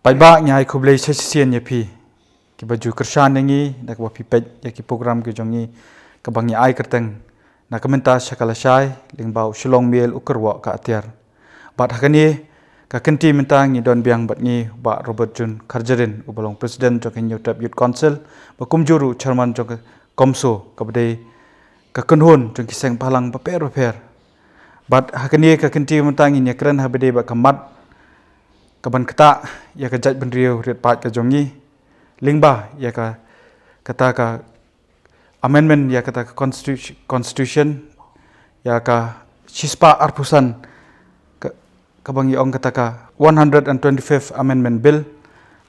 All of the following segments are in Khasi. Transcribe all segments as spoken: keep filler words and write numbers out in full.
Paidbah, ngi ai khublei shisien ïa phi kiba ju kyrshan ïa ngi da kaba phi peit ïa ki program ki jong ngi kaba ngi ai kyrteng Na Ka Mynta Sha Ka Lashai lyngba u Shillong Mail, u kyrwoh ka atiar. Bad ha kane ka kynti mynta ngi don biang bad ngi Bah Robert June Kharjahrin, uba long president jong ka Hynñiewtrep Youth Council, ba kumjuh ruh chairman jong ka CoMSO, kaba dei ka kynhun jong ki seng bhalang bapher bapher. Bad ha kane ka kynti mynta ngin ïakren ha ba dei bad ka mat kaban ktah ïa ka jaitbynriew riat paid ka jong ngi lyngba ïa ka, kata ka amendment ïa kata ka constitu-, constitution, ïa ka shispah arphew san, ka, kaba ngi ong kata ka one hundred and twenty-fifth Amendment Bill,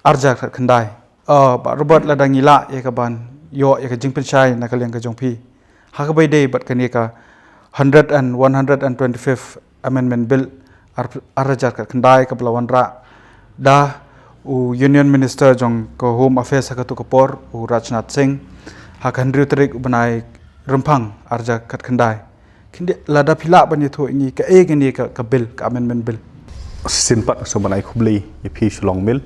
arhajar khatkhyndai. Uh, Bah Robert, lada ngi lah ïa kaban ïoh ïa ka jingpynshai na ka liang ka jong phi ha kaba ïadei bad kane ka hundred and one hundred and twenty-fifth Amendment Bill, ar, arhajar khatkhyndai, kaba la wanrah da u Union Minister jong ka Home Affairs ha katu ka por, u Rajnath Singh, ha ka hynriew tarik u bnai Rymphang arhajar khatkhyndai. Khyndiat, lada phi lah ban ïathuh ïa ngi kaei kane ka, ka bill, ka amendment bill. Shisien pat nga sngewbha ban ai khublei ïa phi Shillong Mail,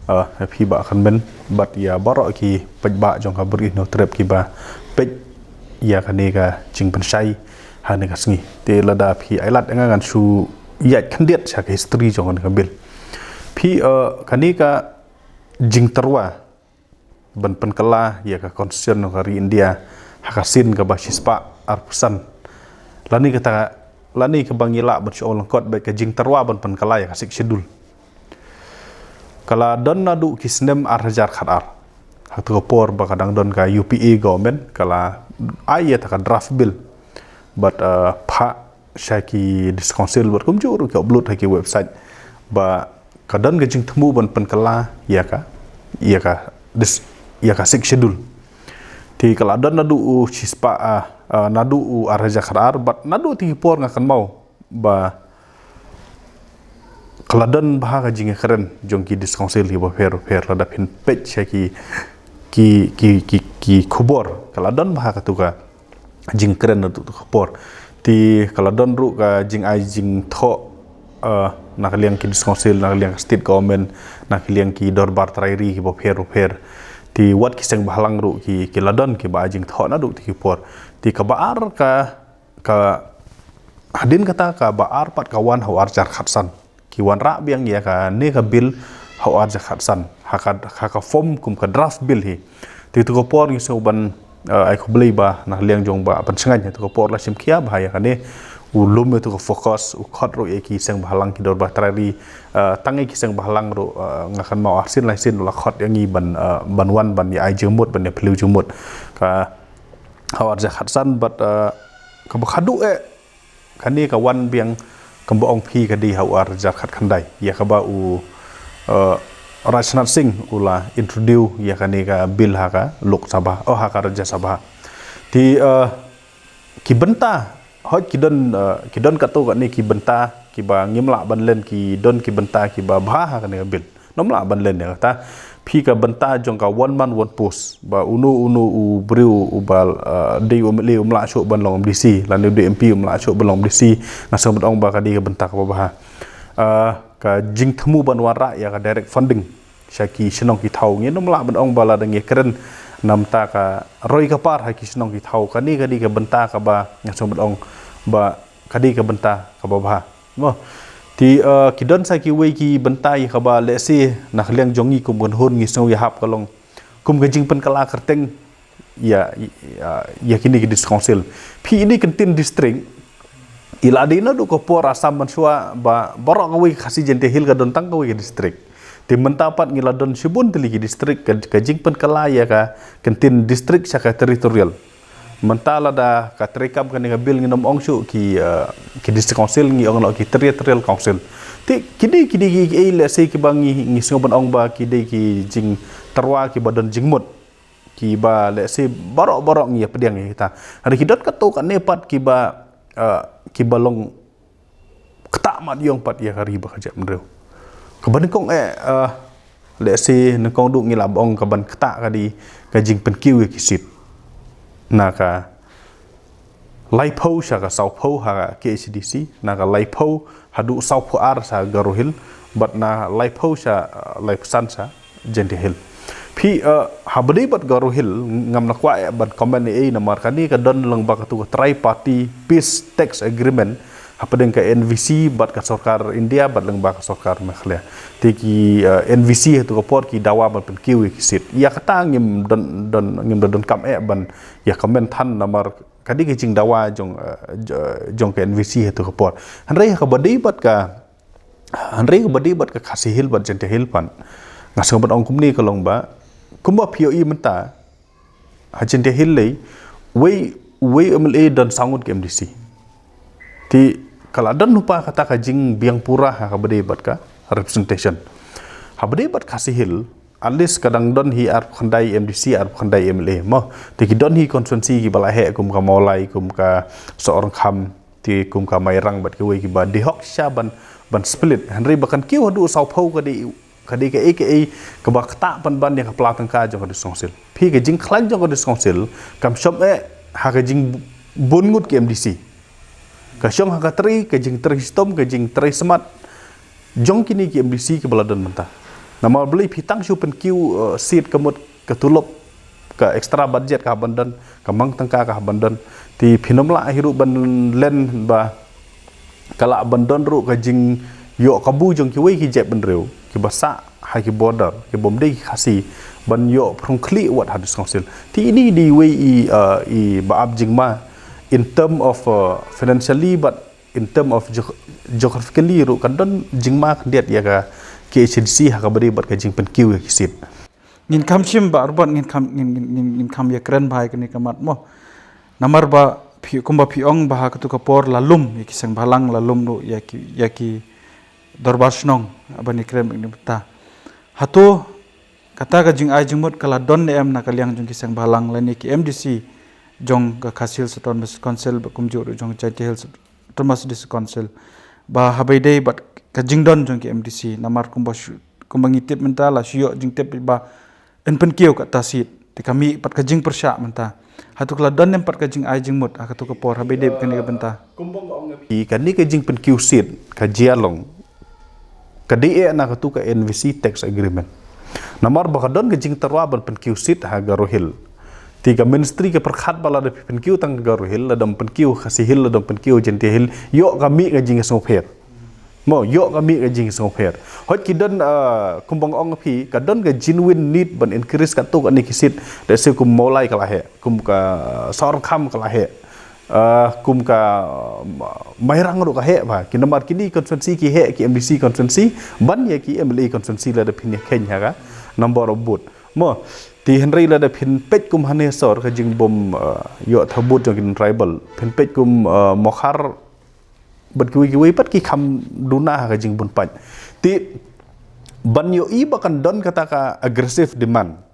uh, ïa phi Bah Kynmen, bad ïa baroh ki paidbah jong ka Bri Hynñiewtrep kiba peit ïa kane ka jingpynshai ha kane ka sngi. Te lada phi ai lad ïa nga, ngan shu ïaid khyndiat sha ka history jong kane ka bill. Phi, uh, kane ka jingtyrwa ban pynkylla ïa ka constitution ka ri India ha ka sien kaba shispah arphew san, lane kata, lane kaba ngi lah ban shu ong lyngkot bad ka jingtyrwa ban pynkylla ïa ka Sixth Schedule, ka la don naduh ki snem arhajar khatar. Ha katu ka por ba ka dang don ka U P A government, ka la ai ïa kata ka draft bill bad, uh, phah sha ki District Council bad kumjuh ruh ki upload ha ki website ba ka don ka jingthmu ban pynkylla ïa ka, ïa ka dis-, ïa ka Sixth Schedule. Te ka la don naduh u shispah, ah, ah, naduh u arhajar khatar, bad naduh kata ka por nga kynmaw ba ka la don bha ka jingkren jong ki District Council kiba pher pher. Lada phin peit sha ki, ki, ki, ki, ki khubor, ka la don bha katu ka jingkren naduh katu ka por. Te ka la don ruh ka jingai jingthoh, eh, na ka liang ki District Council, na ka liang ka State Government, na ka liang ki dorbar trai ri kiba pher bapher. Te wat ki seng bhalang ruh ki, ki la don kiba ai jingthoh naduh kata ka por. Te kaba ar ka, ka hadien kata kaba ar pat ka wan ha u arhajar khatsan. Ki wanrah biang ïa kane ka bill ha u arhajar khatsan ha ka, ha ka form kum ka draft bill hi. Te katu ka por ngi sngewbha ban, eh, ai khublei ba na ka liang jong Bah Pynshngaiñ, ha katu ka por la shim khia bha ïa kane, u lum ïa katu ka focus, u khot ruh ïa ki seng bhalang ki dorbar trai ri, eh, tang ïa ki seng bhalang ruh, eh, nga kynmaw arsien laisien u la khot ïa ngi ban, eh, ban wan ban ïa ai jingmut, ban ïa phylliew jingmut. Ka ha u arhajar khatsan bad, eh, kaba khadduh eh kane ka wan biang, kumba ong phi, ka dei ha u arhajar khatkhyndai, ïa kaba u, eh, Rajnath Singh u la introduce ïa kane ka bill ha ka Lok Sabha, oh, ha ka Rajya Sabha. Te, eh, ki bynta, hooid ki don, eh, ki don katto katne ki bynta kiba ngim lah ban len, ki don ki bynta kiba bha ha kane ka bill. Ngam lah ban len ïa kata. Phi, ka bynta jong ka one man one post, ba uno uno u briew uba, uh, dei u M L A um lah shuh ban long M D C, lane u dei M P um lah shuh ban long M D C. Nga sngewbha ban ong ba ka dei ka bynta kaba bha. Uh, ka jingthmu ban wanrah ïa ka direct funding sha ki shnong ki thaw, ngim lah ban ong ba lada ngi kren na ka bynta ka roi ka par ha ki shnong ki thaw, kane ka dei ka bynta kaba nga sngewbha ban ong ba ka dei ka bynta kaba bha. Mo. Te, eh, ki don sa kiwei ki bynta ïa kaba, let's say, na ka liang jong ngi kum ka kynhun ngi sngew ïahap ka long kum ka jingpynkylla kyrteng ïa, ïa, ïa kine ki District Council. Phi, ine i kyntien district i la dei naduh ka por Assam mynshuwa, ba baroh kawei ka Khasi Jaintia Hills ka don tang kawei ka district. Te mynta pat ngi la don shibun tylli ki district, ka, ka jingpynkylla ïa ka kyntien district sha ka territorial. Mynta lada ka treikam kane ka bill, ngin ym ong shuh ki, eh, ki District Council, ngi ong noh ki Territorial Council. Te kine, kine ki, ki, let's say, kiba ngi, ngi sngewbha ban ong ba ki dei ki jingtyrwa kiba don jingmut, kiba, let's say, baroh baroh ngi ïa pdiang ïa kita. Hynrei ki don katto katne pat kiba, eh, kiba long ktah mat ïong pat ïa ka ri bad ka jaitbynriew. Kaba nyngkong eh, eh, let's say, nyngkong duh ngi lah ban ong kaban ktah ka dei ka jingpynkiew ïa ki seat na ka Laiphew sha ka sawphew ha K H A D C, na ka laiphew haduh sawphew ar sha Garo Hills, bad na laiphew sha, uh, laiphew san sha Jaintia Hills. Phi, uh, ha ba dei bad Garo Hills, ngam lah kwah, eh, ban comment ei ei namar kane ka don lyngba katu ka Tri-Party Peace Tax Agreement hapdeng ka N V C bad ka sorkar India bad lyngba ka sorkar Meghalaya. Te ki, uh, N V C hatu ka por ki dawa ban pynkiew ïa ki seat. Ïa kata ngim don, don, ngim don, donkam eh ban ïa comment than namar ka dei ka jingdawa jong, eh, jo-, jong ka N V C hatu ka por. Hynrei ha ka ba dei bad ka, hynrei ka ba dei bad ka Khasi Hills bad Jaintia Hills pat, nga sngew ban ong kumne ka long ba, kumba phi ïohi mynta ha Jaintia Hills lei, wei, wei M L A don saw ngut ki M D C. Te ka la don lypa kata ka jingbiang pura ha ka ba dei bad ka representation. Ha ba dei bad Khasi Hills, at least ka dang don hi arphew khyndai M D C, arphew khyndai M L A mo. Te ki don hi constituency ki ba la heh, kum ka Mawlai, kum ka Sohryngkham, te kum ka Mairang bad kiwei ki ba dei hok shisha ban, ban split. Hynrei ba kan kiew haduh sawphew ka dei, ka dei kaei kaei ka ba ktah pynban ïa ka pla tyngka jong ka District Council. Phi, ka jingkhlaiñ jong ka District Council kam shong eh ha ka jingbun ngut ki M D C. Ka shong ha ka trei, ka jingtrei shitom, ka jingtrei smat jong kine ki M D C ki ba la don mynta. Namar balei phi tang shu pynkiew, eh, seat ka mut ka tulop, ka extra budget ka ban don, ka mang tyngka ka ban don. Te phin ym lah hi ruh ban len ba ka lah ban don ruh ka jingïoh kabu jong kiwei ki jaitbynriew ki ba sah ha ki border, ki bym dei ki Khasi, ban ïoh phrong khlieh wat ha District Council. Te ini dei wei i, eh, i ba ap jingma in term of, eh, financially, but in term of geo-, geographically ruh kan don jingma khyndiat ïa ka K H A D C ha ka ba dei bad ka jingpynkiew ïa ki seat. Ngin kham shim ba, Robert, ngin kham, ngin, ngin, ngin, ngin kham ïakren bha ïa kane ka mat mo. Namar ba phi, kumba phi ong ba ha katu ka por la lum ïa ki seng bhalang, la lum ruh ïa ki, ïa ki dorbar shnong, ban ïakren mynta. Hato kata ka jingai jingmut ka la don ne em na ka liang jong ki seng bhalang lane ki M D C jong ka Khasi Hills Autonomous Council bad kumjuh ruh jong Jaintia Hills Autonomous District Council, ba ha ba ïadei bad ka jingdon jong ki M D C, namar kumba shu, kumba ngi tip mynta la shu ïoh jingtip ba yn pynkiew kata seat, te ka mih pat ka jingpyrshah mynta. Hato ka la don ne em pat ka jingai jingmut ha katu ka por ha ba ïadei bad kane ka bynta? Ki, kane ka jingpynkiew seat ka jia long ka dei eh na katu ka N V C tax agreement. Namar ba ka don ka jingtyrwa ban pynkiew seat ha Garo Hills. Te ka ministry ka pyrkhat ba lada phi pynkiew tang Garo Hills, lada ym pynkiew Khasi Hills, lada ym pynkiew Jaintia Hills, ïoh ka mih ka jingsngewpher. Mo, ïoh ka mih ka jingsngewpher. Hooid ki don, ah, kumba nga ong phi, ka don ka genuine need ban increase katto katne ki seat, let's say kum Mawlai ka la heh, kum ka Sohryngkham ka la heh. Ah, kum ka, ah, Mairang ruh ka heh ba. Ki namar kine constituency ki heh ki M D C constituency ban ïa ki M L A constituency lada phin ïa kheiñ ha ka number of vote. Mo, te hynrei lada phin peit kum ha Nehsor ka jingbym, ah, ïoh tha vote jong ki tribal. Phin peit kum, ah, Mawkhar bad kiwei kiwei pat ki kham duna ha ka jingbun paid. Te ban ïohi ba kan don kata ka aggressive demand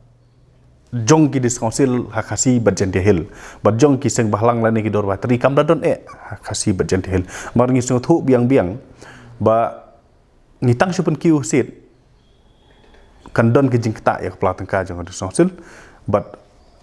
jong ki District Council ha Khasi bad Jaintia Hills, bad jong ki seng bhalang lane ki dorbar trei kam da don eh ha Khasi bad Jaintia Hills. Mar ngi sngewthuh biang biang ba ngi tang shu pynkiew seat kan don ka jingktah ïa ka pla tyngka jong ka District Council, bad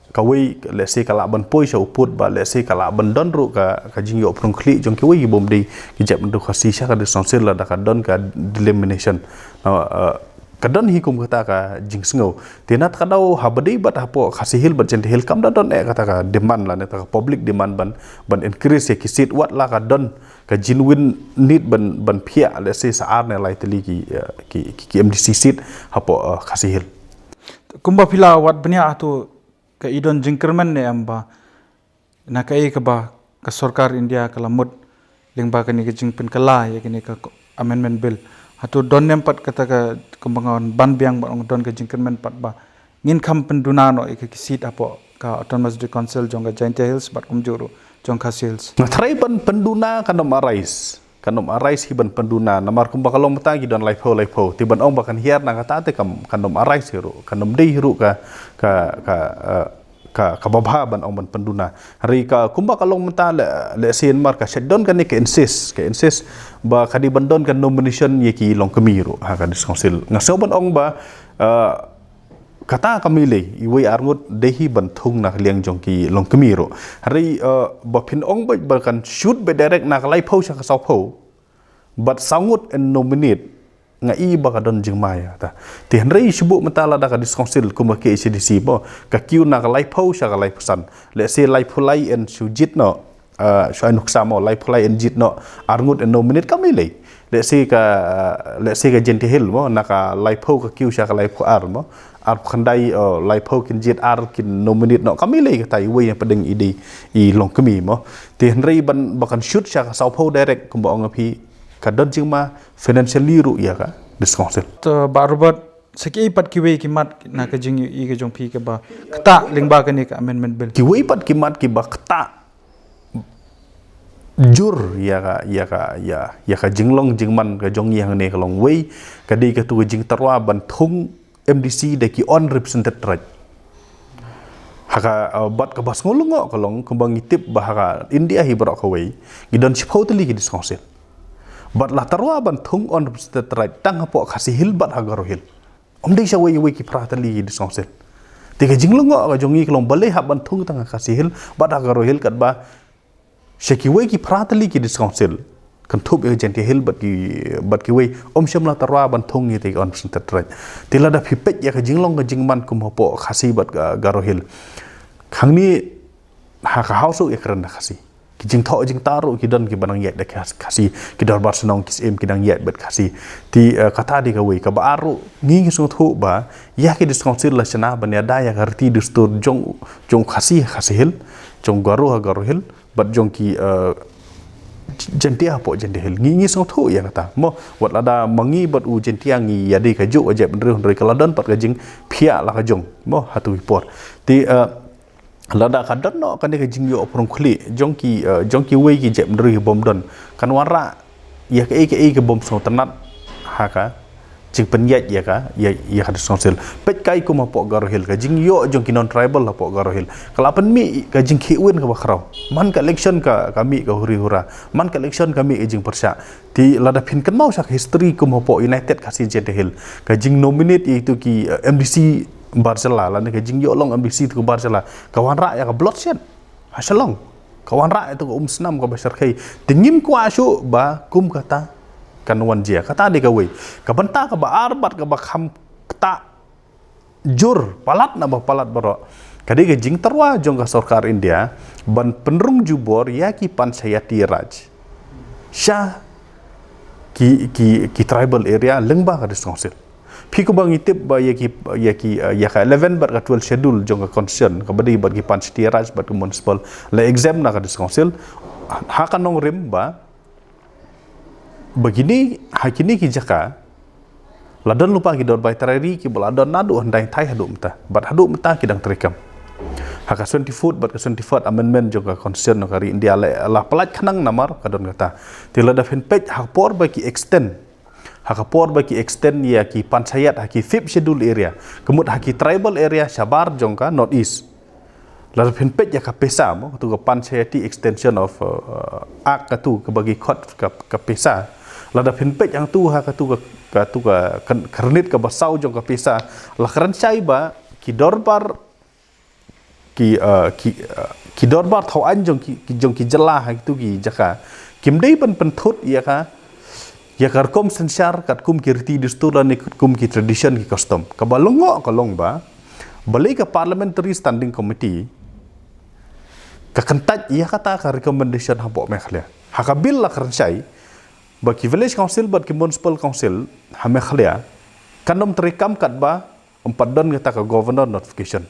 kawei, let's say, ka lah ban poi sha u pud ba, let's say, ka lah ban don ruh ka, ka jingïoh phrong khlieh jong kiwei ki bym dei ki jaitbynriew Khasi sha ka District Council lada ka don ka delimitation. Na, eh, ka don hi kum kata ka jingsngew. Te na kata ka daw ha ba dei bad hapoh Khasi Hills bad Jaintia Hills kam da don eh kata ka demand lane kata ka public demand ban, ban increase ïa ki seat wat la ka don ka genuine need ban, ban phiah, let's say, sa ar ne lai tylli ki, eh, ki, ki, ki M D C seat hapoh, eh, Khasi Hills. Kumba phi la wad bniah, hato ka i don jingkyrmen ne em ba na kaei kaba ka sorkar India ka la mut lyngba kane ka jingpynkylla ïa kane ka ko-, amendment bill? Hato don ne em pat kata ka, kumba nga wan ban biang ba ong don ka jingkyrmen pat ba ngin kham pynduna noh ïa ka ki seat hapoh ka Autonomous District Council jong ka Jaintia Hills bad kumjuh ruh jong Khasi Hills? Nga tharai ban pynduna kan ym arise. Kan ym arise hi ban pynduna. Namar kumba ka long mynta ki don laiphew laiphew. Te ban ong ba kan hiar na kata te kam, kan ym arise hi ruh. Kan ym dei hi ruh ka, ka, ka, eh, ka, ka babha ban ong ban pynduna. Hynrei ka kumba ka long mynta le, le sien mar ka shet don kane ka insist, ka insist ba ka dei ban don ka nomination ïa ki longkmie ruh ha ka District Council. Nga sngew ban ong ba, eh, Kata kam lei, iwei arngut dei hi ban thung na ka liang jong ki longkmie ruh. Hynrei, eh, ba phin ong beit ba kan shoot beit direct na ka laiphew sha ka sawphew. Bad saw ngut yn nominate, nga i ba ka don jingma ïa kata. Te hynrei shu buh mynta lada ka District Council kum ka K H A D C mo, ka kiew na ka laiphew sha ka laiphew san. Let's say laiphew lai yn shu jied noh, ah, shu ai nuksa mo, laiphew lai yn jied noh, arngut yn nominate kam lei. Let's say ka, ah, let's say ka Jaintia Hills mo, na ka laiphew ka kiew sha ka laiphew ar mo, arphew khyndai, oh, laiphew kin jied ar kin nominate noh kam lei kata iwei na pdeng i dei i longkmie mo. Te hynrei ban ba kan shoot sha ka sawphew direct kumba ong ïa phi ka don jingma financially ruh ïa ka District Council. To Bah Robert, sa kiei pat kiwei ki mat na ka jingïohi ka jong phi kaba ktah lyngba kane ka amendment bill? Kiwei pat ki mat kiba ktah jur ïa ka, ïa ka, ïa, ïa ka jinglong jingman ka jong ngi hangne ka long wei, ka dei katu ka jingtyrwa ban thung M D C da ki unrepresented tribe. Ha ka, uh, bad kaba sngewlyngngoh ka long kumba ngi tip ba ha ka India hi baroh kawei ngi don shiphew tylli ki District Council. Bad la tyrwa ban thung unrepresented tribe tang hapoh Khasi Hills bad ha Garo Hills. Ym dei sha wei wei ki phra tylli ki District Council. Te ka jinglyngngoh ka jong ngi ka long balei hap ban thung tang ha Khasi Hills bad ha Garo Hills katba sha kiwei ki phra tylli ki District Council, kynthup ïa ka Jaintia Hills bad ki, bad kiwei, ym shym la tyrwa ban thung ïa ki unrepresented tribe. Te lada phi peit ïa ka jinglong ka jingman kum hapoh Khasi bad ka Garo Hills, hangne ha ka House ruh ïakren da Khasi. Ki jingthoh jingtah ruh ki don kiba nang ïaid da Khasi, ki dorbar shnong ki syiem ki nang ïaid bad Khasi. Te, eh, kata dei kawei, kaba ar ruh ngi ngi sngewthuh ba ïa ki District Council la shna ban ïada ïa ka riti dustur jong, jong Khasi ha Khasi Hills, jong Garo ha Garo Hills, bad jong ki, eh, Jaintia hapoh Jaintia Hills. Ngi ngi sngewthuh ïa kata. Mo, wat lada ma ngi bad u Jaintia ngi ïadei kajuh ka jaitbynriew hynrei ka la don pat ka jingphiah la ka jong. Mo, ha tu ki por. Te, eh, lada ka don noh kane ka jingïoh prong khlieh jong ki, eh, jong kiwei ki jaitbynriew kibym don. Kan wanrah ïa kaei kaei kibym sngewtynnat ha ka jingpynïaid ïa ka, ïa, ïa ka District Council. Peit kai kum hapoh Garo Hills, ka jingïoh jong ki non-tribal hapoh Garo Hills ka la pynmih ka jingkhih win kaba khraw. Man ka election ka, ka mih ka huri hura. Man ka election ka mih ka jingpyrshah. Te lada phin kynmaw sha ka history kum hapoh United Khasi Jaintia Hills, ka jingnominate ïa itu ki, eh, M D C bar jylla lane ka jingïoh long M D C tu bar jylla, ka wanrah ïa ka bloodshed ha Shillong. Ka wanrah ïa tu ka umsnam kaba shyrkhei. Te ngim kwah shuh ba kum kata kan wan jia. Kata dei kawei. Ka bynta kaba ar bad kaba kham ktah jur, palat naba palat baroh, ka dei ka jingtyrwa jong ka sorkar India ban pynrung jubor ïa ki Panchayati Raj sha ki, ki, ki tribal area lyngba ka District Council. Phi kumba ngi tip ba ïa ki, ïa ki, eh, ïa ka eleven bad ka twelve schedule jong ka constitution kaba dei bad ki Panchayati Raj bad ki municipal la exempt na ka District Council. Ha ka nongrim ba, ba kine, ha kine ki jaka la don lypa ki dorbar trai ri kiba la don naduh hyndai thai haduh mynta. Bad haduh mynta ki dang treikam. Ha ka seventy-fourth bad ka seventy-fifth amendment jong ka constitution ka ri India la, la pyllait khnang namar ka don kata. Te lada phin peit ha ka por ba ki extend, ha ka por ba ki extend ïa ki panchayat ha ki fifth schedule area, ka mut ha ki tribal area shabar jong ka North East. Lada phin peit ïa ka pisa mo, katu ka Panchayati Extension of, uh, Act katu kaba ki khot ka, ka pisa. Lada phin peit hangtu ha katu ka, katu ka kan-, kyrnit kaba saw jong ka pisa, la kren shai ba ki dorbar, ki, uh, ki, uh, ki dorbar thaw aiñ jong ki, ki, jong ki jylla ha kitu ki jaka kim dei ban pynthut ïa ka, ïa ka rukom synshar katkum ki riti dustur lane katkum ki tradition ki custom. Kaba lyngngoh ka long ba, balei ka Parliamentary Standing Committee ka kyntait ïa kata ka recommendation hapoh Meghalaya. Ha ka bill la kren shai ba ki village council bad ki municipal council ha Meghalaya kan ym treikam katba ym pat don kata ka governor notification.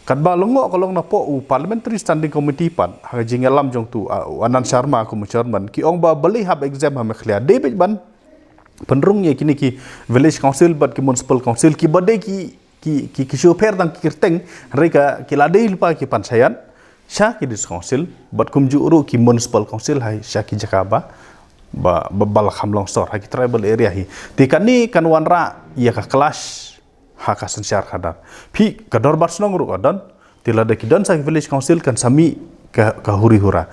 Katba lyngngoh ka long napoh u Parliamentary Standing Committee pat, ha ka jingïalam jong tu, uh, u Anand Sharma kum u chairman, ki ong ba balei hap exempt ha Meghalaya. Dei beit ban pynrung ïa kine ki village council bad ki municipal council kiba dei ki, ki, ki, ki shu pher tang ki kyrteng, hynrei ka, ki la dei lypa ki panchayat sha ki district council bad kumjuh ruh ki municipal council ha sha ki jaka ba, ba, ba, ba la kham longsor ha ki tribal area hi. Te kane kan wanrah ïa ka clash ha ka synshar khadar. Phi, ka dorbar shnong ruh ka don. Te lada ki don sa ki village council kan sa mih ka, ka huri hura.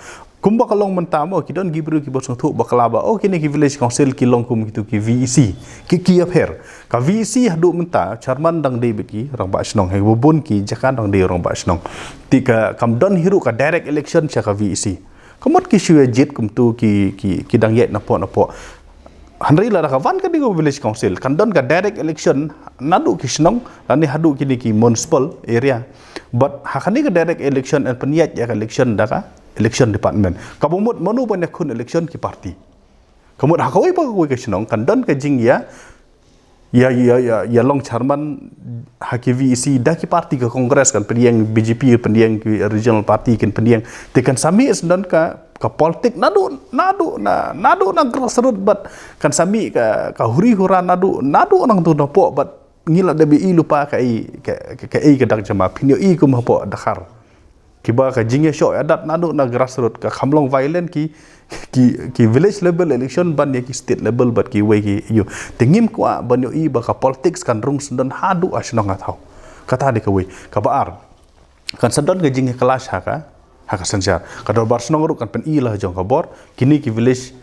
Kumba ka long mynta mo, ki don ki briew kiba sngewthuh bakla ba, oh, kine ki village council ki long kum kitu ki V E C, ki ki ïapher. Ka V E C haduh mynta chairman dang dei bad ki rangbah shnong, ha kiba bun ki jaka dang dei rangbah shnong. Te ka kam don hi ruh ka direct election sha ka V E C. Ka mut ki shu ïa jied kumtu ki ki ki dang ïaid napoh napoh. Hynrei lada ka wan kane ka village council kan don ka direct election naduh ki shnong lane haduh kine ki municipal area. Bad ha kane ka direct election yn pynïaid ïa ka election da ka election department. Kaba mut mano ban ïakhun election? Ki party. Ka mut ha kawei pa kawei ka shnong kan don ka jingïa ïa ïa ïa ïa long chairman ha ki V E C da ki party. Ka Congress kan pynïeng, B J P pynïeng, ki regional party kin pynïeng. Te kan sa mih syndon ka ka politik naduh naduh na naduh na grassroots bad kan sa mih ka ka huri hura naduh naduh nangtu napoh bad ngi la dep ïohi lypa kaei ka ka- kaei ka dak jama. Phin ïohi kum hapoh Dkhar. Kiba ka jingïashoh ïadat naduh na grassroots, ka kham long violent ki ki ki village level election ban ïa ki state level bad kiwei ki ïew. Te ngim kwah ban ïohi ba ka politics kan rung syndon haduh ha shnong ha thaw. Kata dei kawei. Kaba ar, kan sa don ka jingïa clash ha ka ha ka synshar. Ka dorbar shnong ruh kan pyni la ha jong ka bor, kine ki village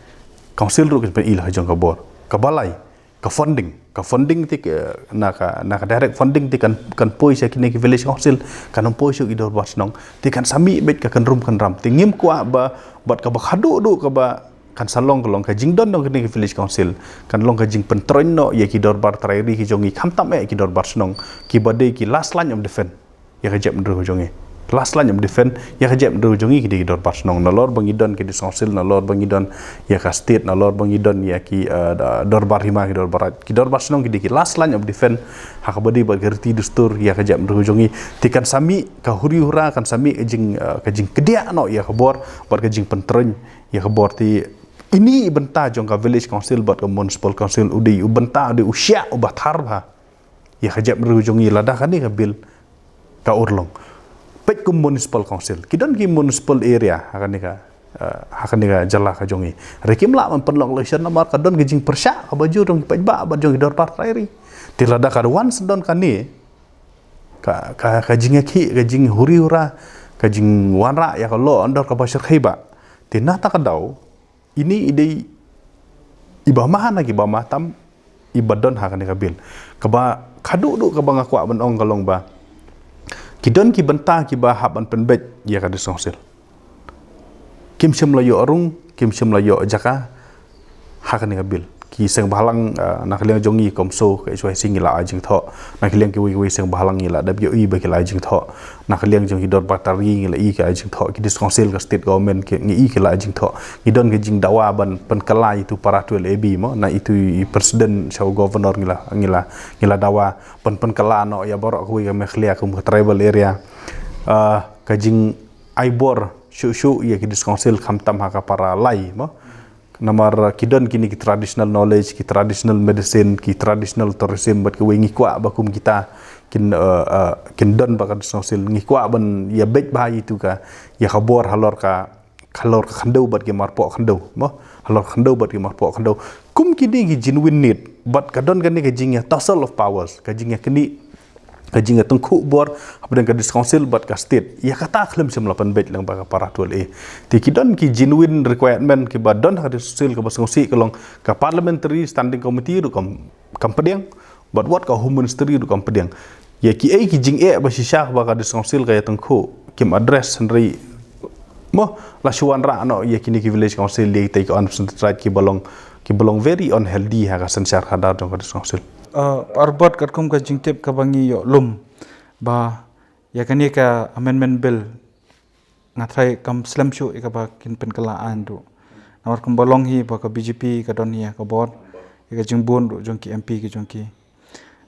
council ruh kan pyni la ha jong ka bor. Kaba lai, ka funding, ka funding te ka, na ka na ka direct funding te kan kan poi sha kine ki village council, kan ym poi sha ki dorbar shnong. Te kan sa mih beit ka kynrum kynram. Te ngim kwah ba bad kaba khadduh duh kaba kan sa long ka long ka jingdon jong kine ki village council kan long ka jingpyntroiñ noh ïa ki dorbar trai ri ki jong ngi, khamtam eh ki dorbar shnong kiba dei ki last line of defense ïa ka jaitbynriew jong ngi. Last line of defense ïa ka jaitbynriew jong ngi ki dei ki dorbar shnong. Nalor ba ngi don ki district council, nalor ba ngi don ïa ka state, nalor ba ngi don ïa ki, eh, da- dorbar hima, ki dorbar raid, ki dorbar shnong ki dei ki last line of defense ha kaba dei bad ka riti dustur ïa ka jaitbynriew jong ngi. Te kan sa mih ka huri hura, kan sa mih ka jing, eh, ka jingkdiah noh ïa ka bor bad ka jingpyntroiñ ïa ka bor. Te ine i bynta jong ka village council bad ka municipal council, u dei u bynta, u dei u shiah uba thar bha ïa ka jaitbynriew jong ngi. Lada kane ka bill ka urlong, peit kum municipal council, ki don ki municipal area ha kane ka, eh, ha kane ka jylla ka jong ngi. Hynrei kim lah ban pynlong election namar ka don ka jingpyrshah kaba jur jong ki paidbah bad jong ki dorbar trai ri. Te lada ka wan syndon kane ka ka ka jingïakhih, ka jinghuri hura, ka jingwanrah ïa ka law and order kaba shyrkhei bha. Te na kata ka daw ine i dei iba ma na kiba ma tam iba don ha kane ka bill. Kaba khadduh duh kaba nga kwah ban ong ka long ba ki don ki bynta kiba hap ban pynbeit ïa ka district council. Kim shym la ïoh rung, kim shym la ïoh jaka ha kane ka bill. Ki seng bhalang, eh, na ka liang jong ngi kum so ka H Y C ngi la ai jingthoh. Na ka liang kiwei kiwei seng bhalang ngi la dep ïohi ba ki la ai jingthoh. Na ka liang jong ki dorbar trai ri ngi la i ki ai jingthoh, ki district council, ka state government ki ngi i ki la ai jingthoh. Ngi don ka jingdawa ban pynkylla itu para twelve A B mo, na itu i president sha u governor ngi la ngi la ngi la dawa ban pynkylla noh ïa baroh kawei ka Meghalaya kum ka tribal area. Ah, ka jingai bor shuh shuh ïa ki district council khamtam ha ka para lai mo. Namar, uh, ki don kine ki traditional knowledge, ki traditional medicine, ki traditional tourism, bad kiwei. Ngi kwah ba kum kita kin, uh, uh, kin don bad ka district council. Ngi kwah ban ïa beit bha itu ka ïa ka bor halor ka halor ka khyndew bad ki marpoh khyndew mo, halor khyndew bad ki marpoh khyndew. Kum kine ki genuine need bad ka don kane ka jingïa tussle of powers, ka jingïa kine ka jingïatyngkhuh bor hapdeng ka district council bad ka state. Ïa kata khlem shym la pynbeit lang bad ka para twelve A. Te ki don ki genuine requirement kiba don ha ka district council, kaba sngewsih ka long ka parliamentary standing committee ruh kam kam pdiang, bad wat ka home ministry ruh kam pdiang. Ïa kiei ki jingeh ba shisha ba ka district council ka ïatyngkhuh kim address, hynrei mo, la shu wanrah noh ïa kine ki village council, ïa kita ki unrepresented tribe kiba long kiba long very unhealthy ha ka synshar khadar jong ka district council. Uh, Parbot, katkum ka jingtip kaba ngi ïoh lum ba ïa kane ka amendment bill, nga tharai kam slem shuh ïa kaba kin pynkylla aiñ ruh. Namar kumba long hi ba ka B J P ka don hi ha ka bor, ïa ka jingbun ruh jong ki M P ki jong ki.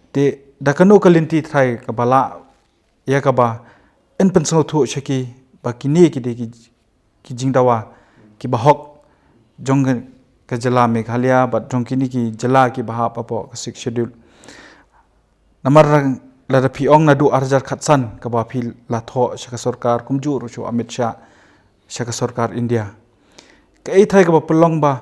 Te da kano ka lynti tharai kaba lah ïa kaba yn pynsngewthuh sha ki ba kine ki dei ki ki jingdawa kiba hok jong ka, ka jylla Meghalaya bad jong kine ki jylla kiba hap hapoh ka Sixth Schedule. Namar lada phi ong naduh arhajar khatsan kaba phi la thoh sha ka sorkar, kumjuh ruh sha u Amit Shah sha ka sorkar India. Kaei tharai kaba pynlong ba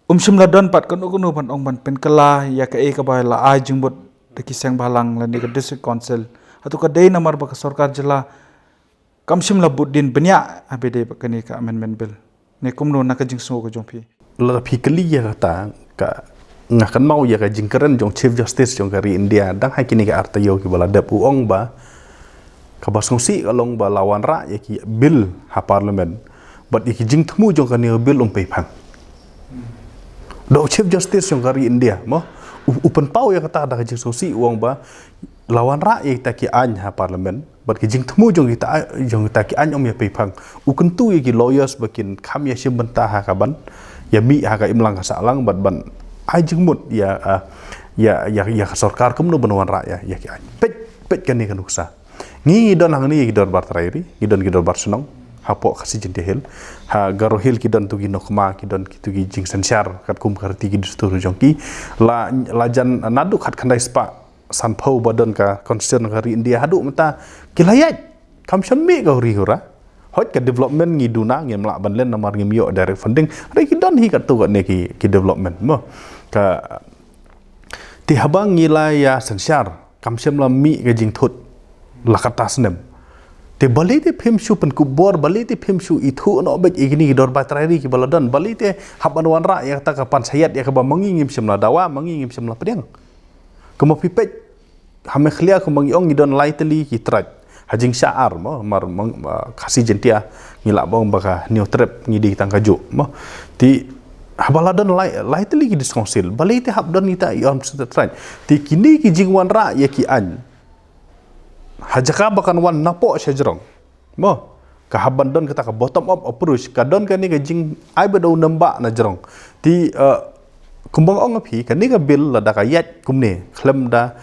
um shym la don pat kano kano ban ong ban pynkylla ïa kaei kaba la ai jingmut da ki seng bhalang lane ka district council? Hato ka dei namar ba ka sorkar jylla kam shym la bud dien bniah ha ba dei ba kane ka amendment bill? Ne kumno na ka jingsngew ka jong phi? Lada phi kylli ïa kata, ka nga kynmaw ïa ka jingkren jong Chief Justice jong ka ri India dang ha kine ki ar taïew kiba la dep, u ong ba kaba sngewsih ka long ba la wanrah ïa ki bill ha Parliament bad ïa ki jingthmu jong kane ka bill um pei phang. Da u Chief Justice jong ka ri India mo, u pynpaw ïa kata da ka jingsngewsih, u ong ba la wanrah ïa kita ki aiñ ha Parliament bad ki jingthmu jong kita, jong kita ki aiñ um ïa pei phang. U kyntu ïa ki lawyers ba kin kham ïa shim bynta ha ka ban ïa mih ha ka imlang ka sahlang bad ban ai jingmut ïa ïa ïa ka sorkar kumno ban wanrah ïa ïa ki aiñ. Peit peit kane ka nuksa. Ngi don hangne ki dorbar trai ri, ngi don ki dorbar shnong hapoh Khasi Jaintia Hills. Ha Garo Hills ki don tu ki nokma, ki don ki tu ki jingsynshar katkum ka riti ki dustur jong ki. La la jan naduh khatkhyndai spah sanphew ba don ka constitution ka ri India haduh mynta ki la ïaid. Kam shym mih ka huri hura. Hooid ka development ngi duna, ngim lah ban len namar ngim ïoh direct funding. Hynrei ki don hi katto katne ki ki development mo. Ka te haba ngi la ïa synshar kam shym la mih ka jingthut la katta snem. Te balei te phim shu pynkup bor, balei te phim shu ithuh noh beit ïa kine ki dorbar trai ri kiba la don, balei te hap ban wanrah ïa kata ka panchayat ïa kaba ma ngi ngim shym la dawa, ma ngi ngim shym la pdiang. Kumba phi peit ha Meghalaya kumba ngi ong ngi don lai tylli ki trai. Ha jingshah ar mo, mar Khasi Jaintia ngi lah ban ong ba ka Hynñiewtrep ngi dei tang kajuh mo. Te haba la don lai lai tylli ki district council, balei te hap don kita i armed trai. Te kine ki jingwanrah ïa ki aiñ ha jaka ba kan wan napoh sha jrong mo, ka hap ban don kata ka bottom up approach, ka don kane ka jingai ba da u nambah na jrong. Te kumba nga ong ïa phi, kane ka bill lada ka ïaid kumne khlem da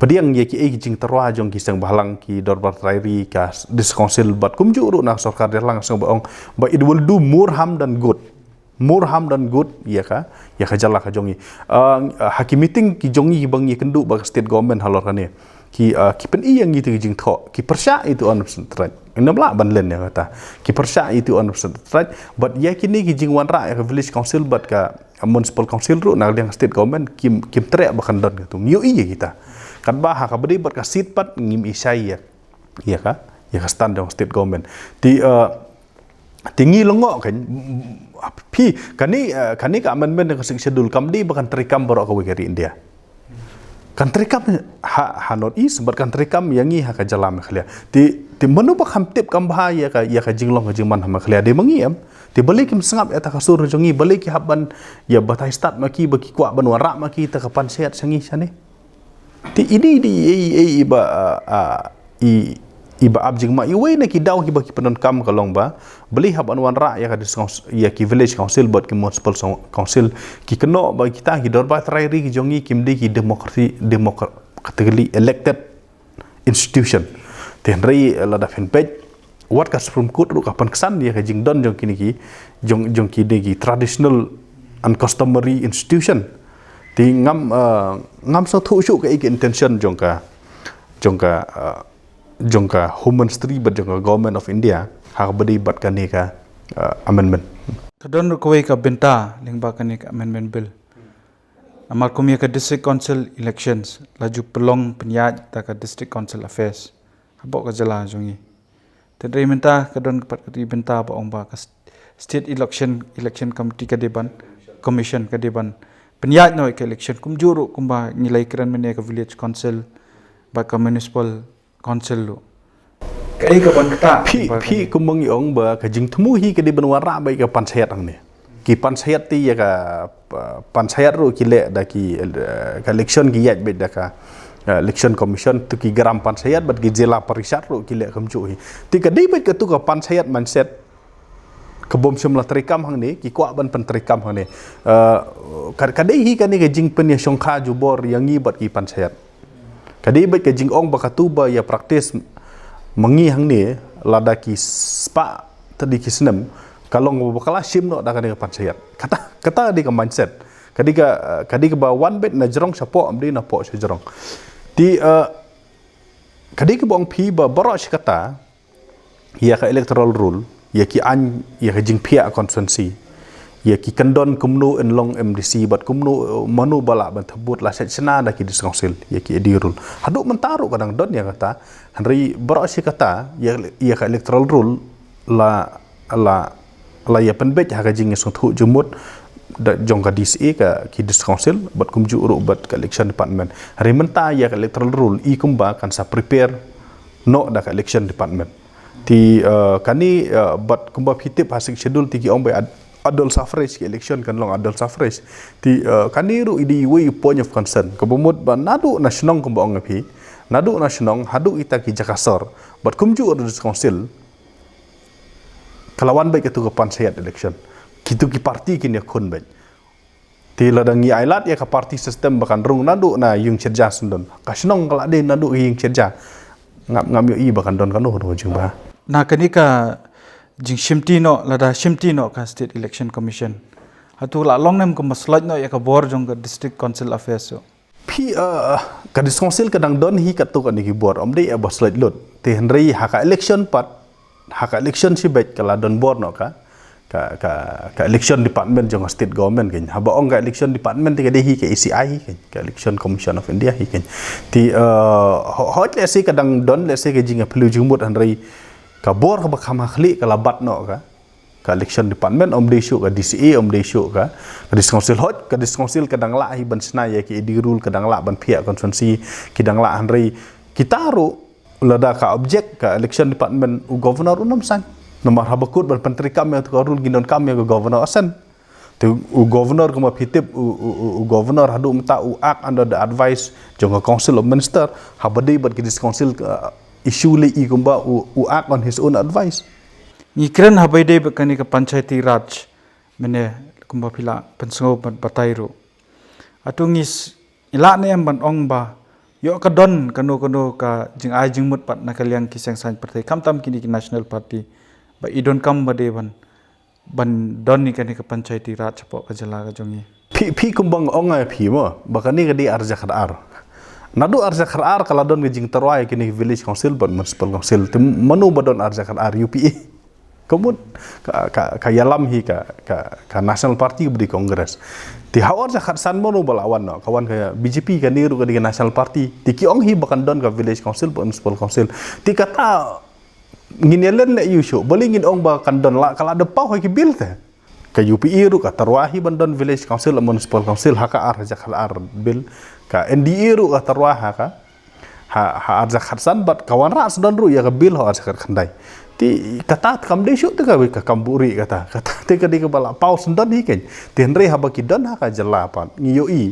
pdiang ïa kiei ki jingtyrwa jong ki seng bhalang, ki dorbar trai ri, ka district council bad kumjuh ruh na sorkar, dei lang seng ba ong ba it will do more harm than good. More harm than good ïa ka ïa ka jylla ka jong ngi. Ha ki meeting ki jong ngi kiba ngi kynduh bad ka state government halor kane, ki ki pyni ïa ngi tu ki jingthoh, ki pyrshah ïa tu armed trai. Ngim lah ban len ïa kata. Ki pyrshah ïa tu armed trai bad ïa kine ki jingwanrah ïa ka village council bad ka municipal council ruh na liang state government kim kim treh ba kan don katu. Ngi ïohi ïa kita. Katba ha kaba dei bad ka seat pat ngim i shai ïa ïa ka ïa ka stand jong state government. Te te ngi lyngngoh kan phi kane kane ka amendment ka Sixth Schedule kam dei ba kan treikam baroh kawei ka ri India. Kan treikam ha ha North East bad kan treikam ïa ngi ha ka jylla Meghalaya. Te te mano ba kham tip kam bha ïa ka ïa ka jinglong ka jingman ha Meghalaya, dei ma ngi em? Te balei kim sngap ïa ta ka sur jong ngi, balei ki hap ban ïa batai stad ma ki ba ki kwah ban wanrah ma ki ta ka panchayat sha ngi shane? Te i dei i dei i i i ba i i ba ap jingma. Iwei na ki daw kiba ki pyndonkam ka long ba balei hap ban wanrah ïa ka district council, ïa ki village council bad ki municipal council. Ki kynnoh ba kita ki dorbar trai ri ki jong ngi kim dei ki democracy, democratically elected institution. Te hynrei lada phin peit wat ka Supreme Court ruh ka pynksan ïa ka jingdon jong kine ki jong jong kine ki traditional and customary institution. Te ngam ngam sngewthuh shuh kaei ka intention jong ka jong ka jong ka Home Ministry bad jong ka Government of India ha kaba dei bad kane ka amendment. Ka don ruh kawei ka bynta lyngba kane ka amendment bill. Namar kum ïa ka District Council elections la ju pynlong pynïaid da ka District Council Affairs hapoh ka jylla jong ngi. Te hynrei mynta ka don pat ka bynta ba ong ba ka State Election Election Committee ka dei ban, Commission ka dei ban pynïaid noh ïa ka election kumjuh ruh kumba ngi la ïakren mynne ka Village Council bad ka Municipal Council ruh. Kaei ka ban kata phi phi kumba ngi ong ba ka jingthmu hi ka dei ban wanrah ba ïa ka panchayat hangne. Ki panchayat te ïa ka panchayat ruh ki leh da ki ka election ki ïaid beit da ka election commission, tu ki gram panchayat bad ki jila parishad ruh ki leh kumjuh hi. Te ka dei beit ka tu ka panchayat mindset ka bym shym la treikam hangne, ki kwah ban pyntreikam hangne. Ka dei hi kane ka jingpynïashongkha jubor ïa ngi bad ki panchayat. Ka dei beit ka jingong ba katu ba ïa practice ma ngi hangne lada ki spah tylli ki snem ka long ba ka la shim noh da kane ka panchayat. Kata kata dei ka mindset. Ka dei ka ka dei kaba wan beit na jrong shapoh, ym dei napoh sha jrong. Te ka dei kaba ong phi ba baroh shi katta ïa ka electoral roll, ïa ki aiñ, ïa ka jingphiah constituency, ïa ki kyndon kumno yn long M D C bad kumno mano ba lah ban thep vote la shait shna da ki district council ïa ki A D roll. Haduh mynta ruh ka dang don ïa kata, hynrei baroh shi katta ïa ïa ka electoral roll la la la ïa pynbeit ha ka jingïasngewthuh jingmut da jong ka D C A, ka ki District Council, bad kumjuh ruh bad ka election department. Hynrei mynta ïa ka electoral roll i kumba kan sa prepare noh da ka election department. Te, eh, kane, eh, bad kumba phi tip ha Sixth Schedule te ki ong ba ad-, adult suffrage, ka election kan long adult suffrage. Te, eh, kane ruh i dei iwei i point of concern. Kaba mut ba naduh na shnong kumba ong ïa phi, naduh na shnong haduh kita ki jaka sor, bad kumjuh ruh District Council, ka la wan beit katu ka panchayat election. Kitu ki party kin ïakhun beit. Te lada ngi ailad ïa ka party system ba kan rung naduh na ïing shetja syndon, ka shnong ka la dei naduh ïing shetja. Ngam, ngam ïohi ba kan don kano kano ka jingbha. Na kane ka jingshimti noh, lada shimti noh ka State Election Commission, hato la long ne em kumba slot noh ïa ka bor jong ka District Council Affairs? Phi, eh, ka District Council ka dang don hi katto katne ki bor, ym dei ïa ba slot lut. Te hynrei ha ka election pat, ha ka election shibit ka la don bor noh ka, ka, ka, ka election department jong ka state government kan. Haba ong ka election department te ka dei hi ka E C I hi kan, ka Election Commission of India hi kan. Te, eh, ho-, hooid lehse ka dang don lehse ka jingïaphylliew jingmut, hynrei ka bor kaba kham ha khlieh ka la bat noh ka, ka election department, ym dei shuh ka D C A, ym dei shuh ka, ka District Council. Hooid ka District Council ka dang lah hi ban shna ïa ki ID roll, ka dang lah ban phiah constituency, ki dang lah, hynrei kita ruh lada ka object ka election department, u governor un ym sign. Namar haba kut ban pyntreikam ïa ka roll ngin donkam ïa ka governor assent. Te u governor kumba phi tip, u, u, u, u governor haduh mynta u act under the advice jong ka Council of Minister. Haba dei bad ki District Council, uh, issue lei i kumba u, u act on his own advice. Ngi kren haba ïadei bad kane ka Panchayati Raj mynne, kumba phi la pynsngew bad batai ruh, hato ngi s-, ngi lah ne em ban ong ba ïoh ka don kano kano ka jingai jingmut pat na ka liang ki seng saiñ pyrthei, khamtam kine ki national party, ba i donkam ba dei ban, ban don ïa kane ka Panchayati Raj hapoh ka jylla ka jong ngi? Phi, phi kumba nga ong ïa phi mo, ba kane ka dei arhajar khatar. Naduh arhajar khatar ka la don ka jingtyrwa ïa kine ki village council bad municipal council. Te mano ba don arhajar khatar? U P A. Ka mut ka, ka, ka ïalam hi ka, ka, ka National Party bad ka Congress. Te ha arhajar khatsan mano ba la wan noh? Ka wan ka B J P, kane ruh ka dei ka National Party. Te ki ong hi ba kan don ka village council bad municipal council. Te kata ngin ïa len leh ïa u shuh, balei ngin ong ba kan don? La, ka la da paw ha ki bill te. Ka U P A ruh ka tyrwa hi ban don village council, municipal council ha ka arhajar khatar bill. Ka N D A ruh ka tyrwa ha ka, ha, ha arhajar khatsan, bad ka wanrah sdang ruh ïa ka bill ha arhajar khatkhyndai. Te kata kam dei shuh te ka, ka kam buhrieh kata. Kata te ka dei kaba la paw sdang hi kan. Te hynrei haba ki don ha ka jylla pat, ngi ïohi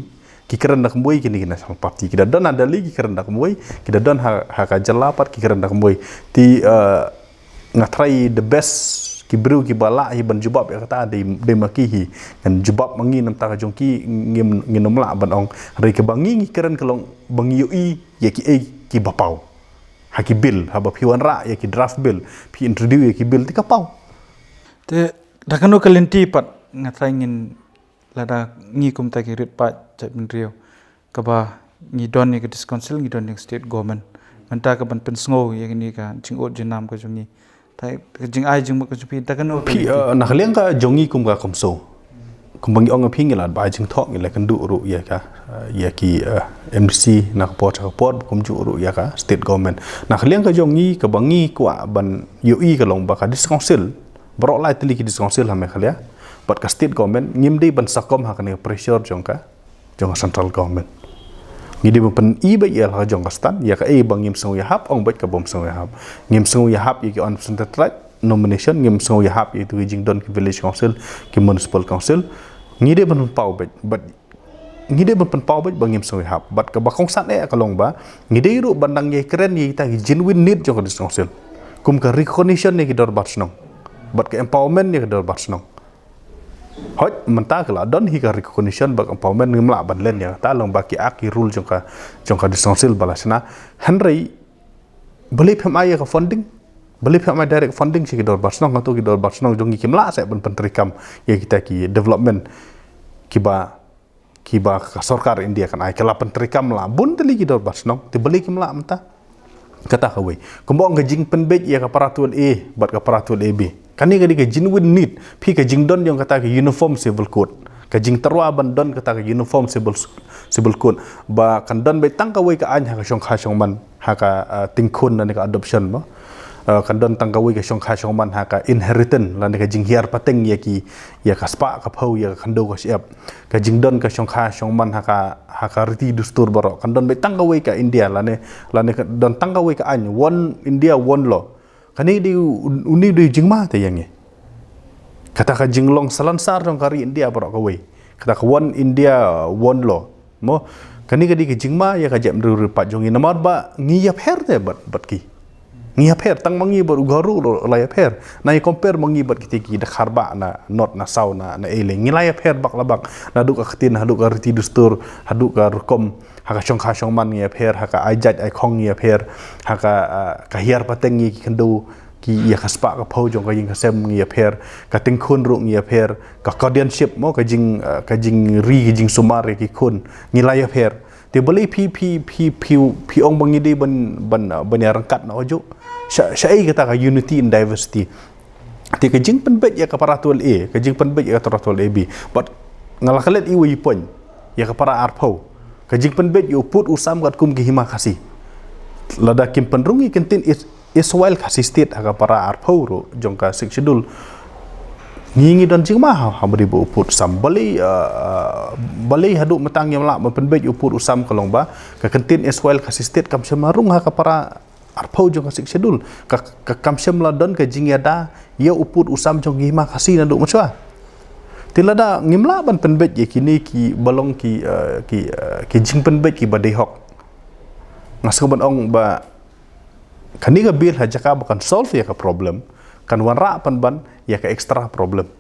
ki kren da kumwei kine ki National Party. Ki da don ha Delhi ki kren da kumwei, ki da don ha, ha ka jylla pat ki kren da kumwei. Te, eh, nga tharai the best ki briew kiba lah hi ban jubab ïa kata dei, dei ma ki hi. Ngan jubab ma ngi na ka bynta ka jong ki, ngim, ngin ym lah ban ong. Hynrei kaba ngi, ngi kren ka long ba ngi ïohi ïa kiei kiba paw ha ki bill. Haba phi wanrah ïa ki draft bill, phi introduce ïa ki bill, te ka paw. Te da kano ka lynti pat nga tharai ngin, lada ngi kum kita ki rit paid jaitbynriew, kaba ngi don ïa ka District Council, ngi don ïa ka State Government, mynta ka ban pynsngew ïa kane ka jingud jingnam ka jong ngi, te ka jingai jingmut ka jong phi, da kano ka lynti? Phi, eh, na ka liang ka jong ngi kum ka CoMSO, kumba ngi ong ïa phi, ngi la ai jingthoh, ngi la kynduh ruh ïa ka, eh, ïa ki, eh, M D C na ka por sha ka por, kumjuh ruh ïa ka State Government. Na ka liang ka jong ngi, kaba ngi kwah ban ïohi ka long ba ka District Council, baroh lai tylli ki District Council ha Meghalaya bad ka State Government, ngim dei ban succumb ha kane ka pressure jong ka, jong ka Central Government. Ngi dei ban pyni beit ïa la ka jong ka stand, ïa kaei ba ngim sngew ïahap, ong beit ka bym sngew ïahap. Ngim sngew ïahap ïa ki unrepresented tribe nomination, ngim sngew ïahap ïa itu ki jingdon ki village council, ki municipal council. Ngi dei ban pynpaw beit, bad ngi dei ban pynpaw beit ba ngim sngew ïahap. Bad kaba kongsan eh ka long ba ngi dei ruh ban dang ïakren ïa kita ki genuine need jong ka District Council, kum ka recognition ïa ki dorbar shnong bad ka empowerment ïa ki dorbar shnong. Hooid, mynta ka la don hi ka recognition bad ka empowerment, ngim lah ban len ïa kata lyngba ki act ki rule jong ka, jong ka District Council ba la shna. Hynrei balei phim ai ïa ka funding? Balei phim ai direct funding sha ki dorbar shnong? Hato ki dorbar shnong jong ngi kim lah seh ban pyntreikam ïa kita ki development kiba, kiba ka sorkar India kan ai? Ka la pyntreikam la bun tylli ki dorbar shnong, te balei kim lah mynta? Kata kawei. Kumba ong, ka jingpynbeit ïa ka para twelve A bad ka para twelve A B, kane ka dei ka genuine need. Phi, ka jingdon jong kata ka uniform civil code, ka jingtyrwa ban don kata ka uniform civil, civil code, ba kan don beit tang kawei ka aiñ ha ka shongkha shongman, ha ka, ah, tyngkhun lane ka adoption ba. Uh, kan don tang kawei ka shongkha shongman ha ka inheritance, lane ka jinghiar pateng ïa ki, ïa ka spah ka phew, ïa ka khyndew ka shyiap. Ka jingdon ka shongkha shongman ha ka, ha ka riti dustur baroh. Kan don beit tang kawei ka India, lane, lane ka don tang kawei ka aiñ, one India, one law. Kane dei u-, une dei jingma te ïa ngi. Kata ka jinglong salansar jong ka ri India baroh kawei. Kata ka one India, one law. Mo, kane ka dei ka jingma ïa ka jaitbynriew riewpaid jong ngi namar ba ngi ïapher te bad, bad ki. Ngi ïapher, tang ma ngi bad u Garo ruh la ïapher. Nai compare ma ngi bad kiti ki dkhar ba na North na South na, na Eileng. Ngi la ïapher bak la bak. Naduh ka ktien, haduh ka riti dustur, haduh ka rukom, ha ka shongkha shongman ngi ïapher, ha ka ai jait ai khong ngi ïapher, ha ka, ah, ka hiar pateng ngi ki khyndew, ki ïa ka spah ka phew jong ka ïing ka sem ngi ïapher, ka tyngkhun ruh ngi ïapher, ka guardianship mo, ka jing, ah, ka jingri, ka jingsumar ïa ki khun ngi la ïapher. Te balei phi, phi, phi, phi, phi ong ba ngi dei ban, ban, ah, ban ïa ryngkat noh hajuh. Sha, shaei kata ka unity in diversity. Te ka jingpynbeit ïa ka para twelve A, ka jingpynbeit ïa ka para twelve A B. But nga la klet iwei i point ïa ka para arphew. Ka jingpynbeit ïa u pud u sam katkum ki hima Khasi. Lada kim pynrung ïa ki ktien is, is while Khasi State ha ka para arphew ruh jong ka Sixth Schedule. Ngi, ngi don jingma ha, ha ba dei ba u pud u sam. Balei, ah, ah, balei haduh mynta ngim lah ban pynbeit ïa u pud u sam ka long ba ka ktien is while Khasi State kam shym la rung ha ka para arphew jong ka Sixth Schedule. Ka, ka kam shym la don ka jingïada ïa u pud u sam jong ki hima Khasi naduh mynshuwa. Te lada ngim lah ban pynbeit ïa kine kiba long ki, eh, ki, eh, ki jingpynbeit kiba dei hok. Nga sngew ban ong ba kane ka bill ha jaka ba kan solve ïa ka problem, kan wanrah pynban ïa ka extra problem.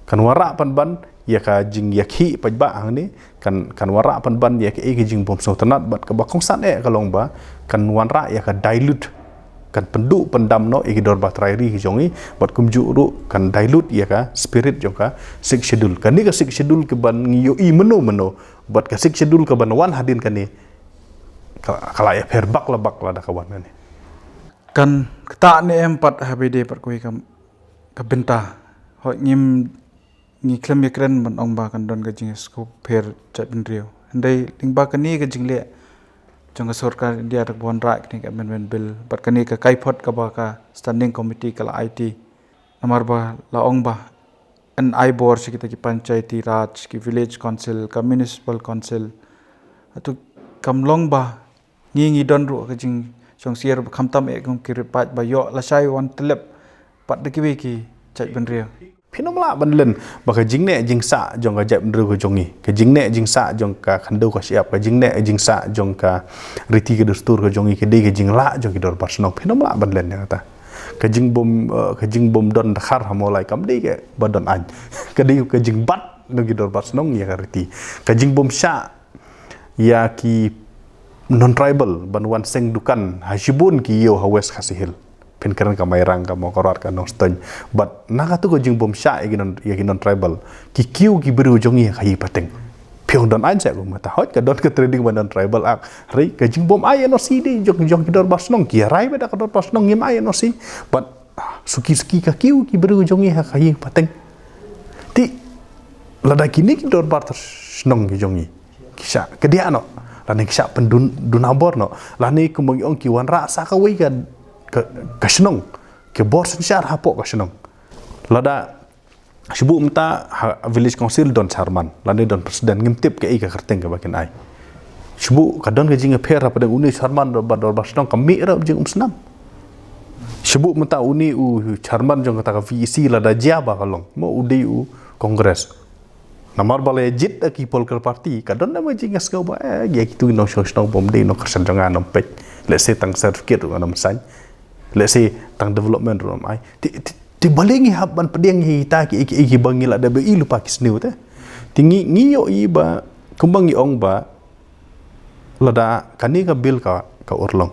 Kan wanrah pynban ïa ka jingïakhih paidbah hangne, kan, kan wanrah pynban ïa kaei ka jingbymsngewtynnat, bad kaba kongsan eh ka long ba kan wanrah ïa ka dilute, kan pynduh pyndam noh ïa ki dorbar trai ri ki jong ngi, bad kumjuh ruh kan dilute ïa ka spirit jong ka Sixth Schedule. Kane ka Sixth Schedule kaban ngi ïohi mynno mynno, bad ka Sixth Schedule kaban wan hadien kane, ka, ka la ïapher bak la bak lada ka wan kane. Kan ktah ne em pat ha ba dei pat kawei ka, ka bynta. Hooid, ngim, ngi khlem ïakren ban ong ba kan don ka jingïaskhem pher jaitbynriew. Hynrei lyngba kane ka jingleh jong ka sorkar India da kaba wanrah kane ka amendment bill bad kane ka kaiphod kaba ka standing committee ka la aiti. Namar ba la ong ba yn ai bor sha kita ki panchayati raj, ki village council, ka municipal council. Hato kam long ba ngi, ngi don ruh ka jingsngewsih ba khamtam eh kum ki riewpaid ba ïoh lashai wan tyllep pat da kiwei ki jaitbynriew. Phin ym lah ban len ba ka jingneh jingsah jong ka jaitbynriew ka jong ngi, ka jingneh jingsah jong ka khyndew ka shyiap, ka jingneh jingsah jong ka riti ka dustur ka jong ngi ka dei ka jinglah jong ki dorbar shnong. Phin ym lah ban len ïa kata. Ka jingbym, eh, ka jingbym don dkhar ha Mawlai kam dei kaba don aiñ. Ka dei ka jingbat jong ki dorbar shnong ïa ka riti. Ka jingbym shah ïa ki non-tribal ban wan seng dukan ha shibun ki ïew ha West Khasi Hills. Phin kren ka Mairang, ka Mawkyrwat, ka Nongstoiñ. Bad na katu ka jingbym shah ïa ki non, ïa ki non-tribal, ki kiew ki briew jong ngi ha ka ïing pateng. Phi ong don aiñ seh kumta, hooid ka don ka Trading ba Non-Tribal Act. Hynrei ka jingbym ai N O C dei jong, jong ki dorbar shnong, ki rai beit da ka dorbar shnong ngim ai N O C. Bad suki suki ka kiew ki briew jong ngi ha ka ïing pateng. Te lada kine ki dorbar shnong ki jong ngi ki shah kdiah noh, lane ki shah pynduna bor noh, lane kumba ngi ong ki wanrah sa kawei ka, ka, ka shnong, ki bor synshar hapoh ka shnong. Lada shu buh mynta ha village council don chairman lane don president, ngim tip kaei ka kyrteng kaba kin ai. Shu buh ka don ka jingïapher hapdeng une u chairman bad dorbar shnong, ka mih ruh jingumsnam. Shu buh mynta une u chairman jong kata ka V E C, lada jia ba ka long, mo u dei u Congress. Namar ba la jied da ki political party, ka don da ma jingïasngew ba, eh, ïa kitu ki nongshong shnong bym dei nongkyrshan jong nga, ym peit. Lehse tang certificate ruh ngam sign. Lehse tang development ruh ngam ai. Te, te, te balei ngi hap ban pdiang ïa kita ki, ki, ki ba ngi la dep ïohi lypa ki sniew te. Te ngi, ngi ïohi ba, kumba ngi ong ba, lada kane ka bill ka, ka urlong,